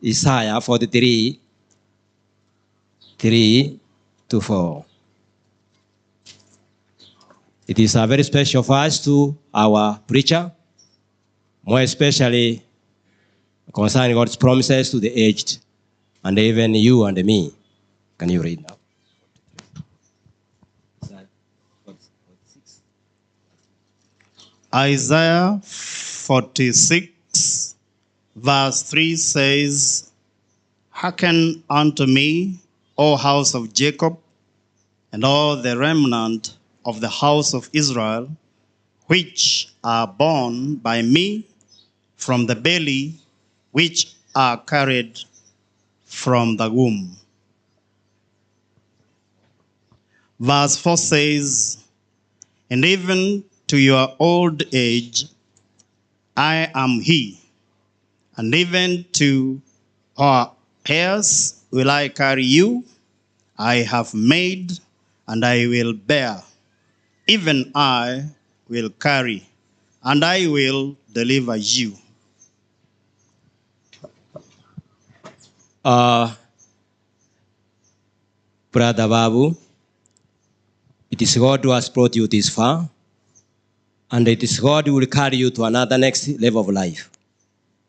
Isaiah 43, 3-4. It is a very special verse to our preacher, more especially concerning God's promises to the aged, and even you and me. Can you read now? Isaiah 46, verse 3 says, "Hearken unto me, O house of Jacob, and all the remnant of the house of Israel, which are born by me from the belly, which are carried from the womb." Verse 4 says, And even to your old age, I am he, and even to our heirs will I carry you. I have made, and I will bear. Even I will carry, and I will deliver you. Brother Babu, it is God who has brought you this far, and it is God who will carry you to another next level of life.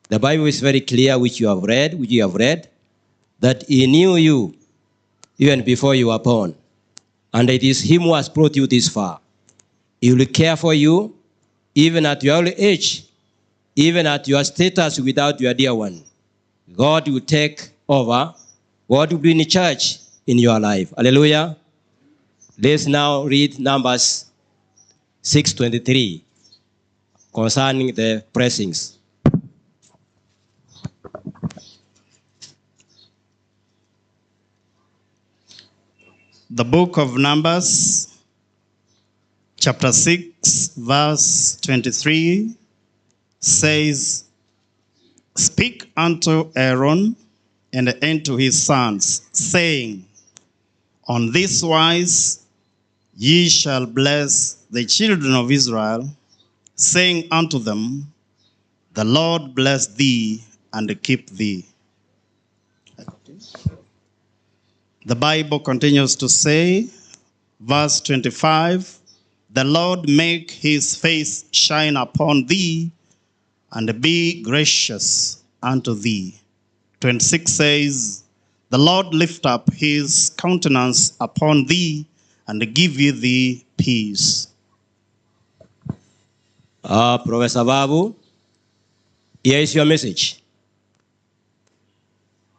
The Bible is very clear, which you have read, that he knew you even before you were born. And it is him who has brought you this far. He will care for you even at your old age, even at your status without your dear one. God will take over. God will be in charge in your life. Hallelujah. Let's now read Numbers 6:23 concerning the blessings. The book of Numbers, chapter 6, verse 23 says, Speak unto Aaron and unto his sons, saying, On this wise ye shall bless the children of Israel, saying unto them, The Lord bless thee and keep thee. The Bible continues to say, verse 25, The Lord make his face shine upon thee and be gracious unto thee. 26 says, The Lord lift up his countenance upon thee and give you thee peace. Professor Babu, here is your message.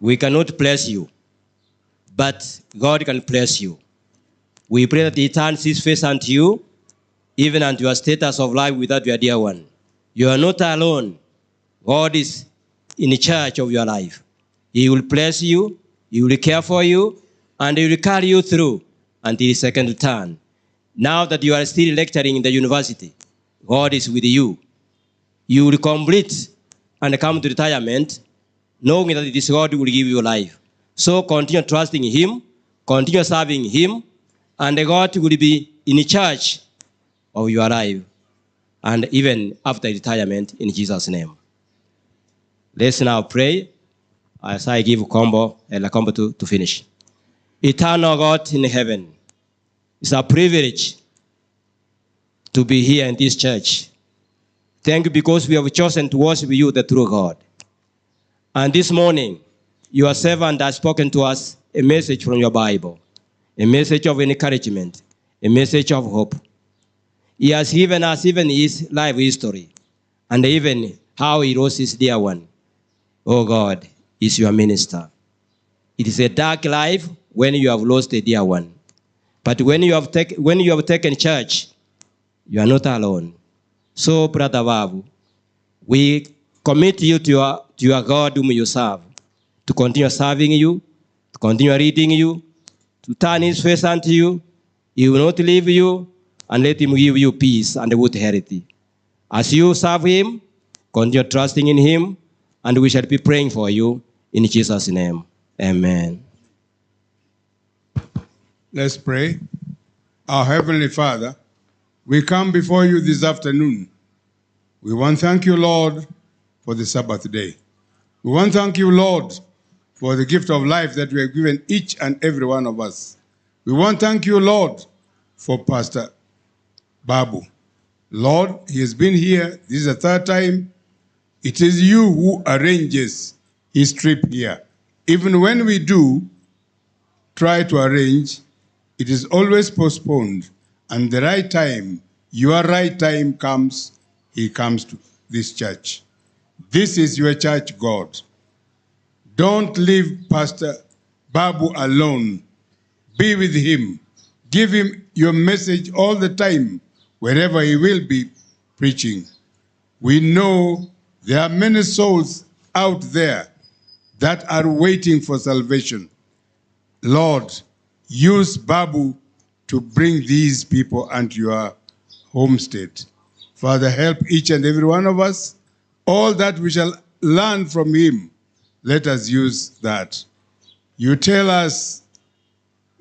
We cannot bless you, but God can bless you. We pray that he turns his face unto you, even unto your status of life without your dear one. You are not alone. God is in charge of your life. He will bless you, he will care for you, and he will carry you through until his second return. Now that you are still lecturing in the university, God is with you. You will complete and come to retirement, knowing that it is God who will give you life. So continue trusting him, continue serving him, and God will be in charge of your life, and even after retirement, in Jesus' name. Let's now pray as I give Kombo to finish. Eternal God in heaven, it's a privilege to be here in this church. Thank you because we have chosen to worship you, the true God. And this morning, your servant has spoken to us a message from your Bible, a message of encouragement, a message of hope. He has given us even his life history and even how he lost his dear one. Oh God, is your minister. It is a dark life when you have lost a dear one. But when you have taken church, you are not alone. So, Brother Babu, we commit you to your God whom you serve, to continue serving you, to continue reading you, to turn his face unto you. He will not leave you, and let him give you peace and good health. As you serve him, continue trusting in him, and we shall be praying for you in Jesus' name. Amen. Let's pray. Our Heavenly Father, we come before you this afternoon. We want to thank you, Lord, for the Sabbath day. We want to thank you, Lord, for the gift of life that we have given each and every one of us. We want to thank you, Lord, for Pastor Babu. Lord, he has been here. This is the third time. It is you who arranges his trip here. Even when we do try to arrange, it is always postponed. And the right time, your right time comes, he comes to this church. This is your church, God. Don't leave Pastor Babu alone. Be with him. Give him your message all the time, wherever he will be preaching. We know there are many souls out there that are waiting for salvation. Lord, use Babu to bring these people unto your homestead. Father, help each and every one of us. All that we shall learn from him, let us use that. You tell us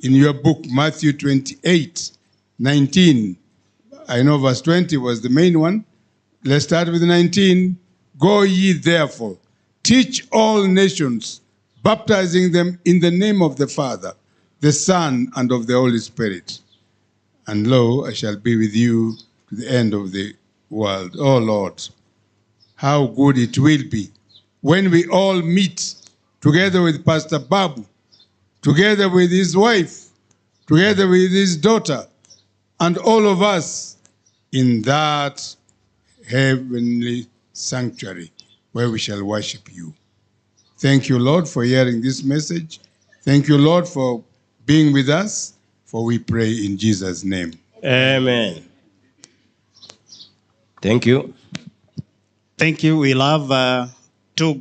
in your book, Matthew 28:19. I know verse 20 was the main one. Let's start with 19. Go ye therefore, teach all nations, baptizing them in the name of the Father, the Son, and of the Holy Spirit. And lo, I shall be with you to the end of the world. Oh Lord, how good it will be when we all meet together with Pastor Babu, together with his wife, together with his daughter, and all of us in that heavenly sanctuary where we shall worship you. Thank you, Lord, for hearing this message. Thank you, Lord, for being with us, for we pray in Jesus' name. Amen. Thank you. Thank you. We'll have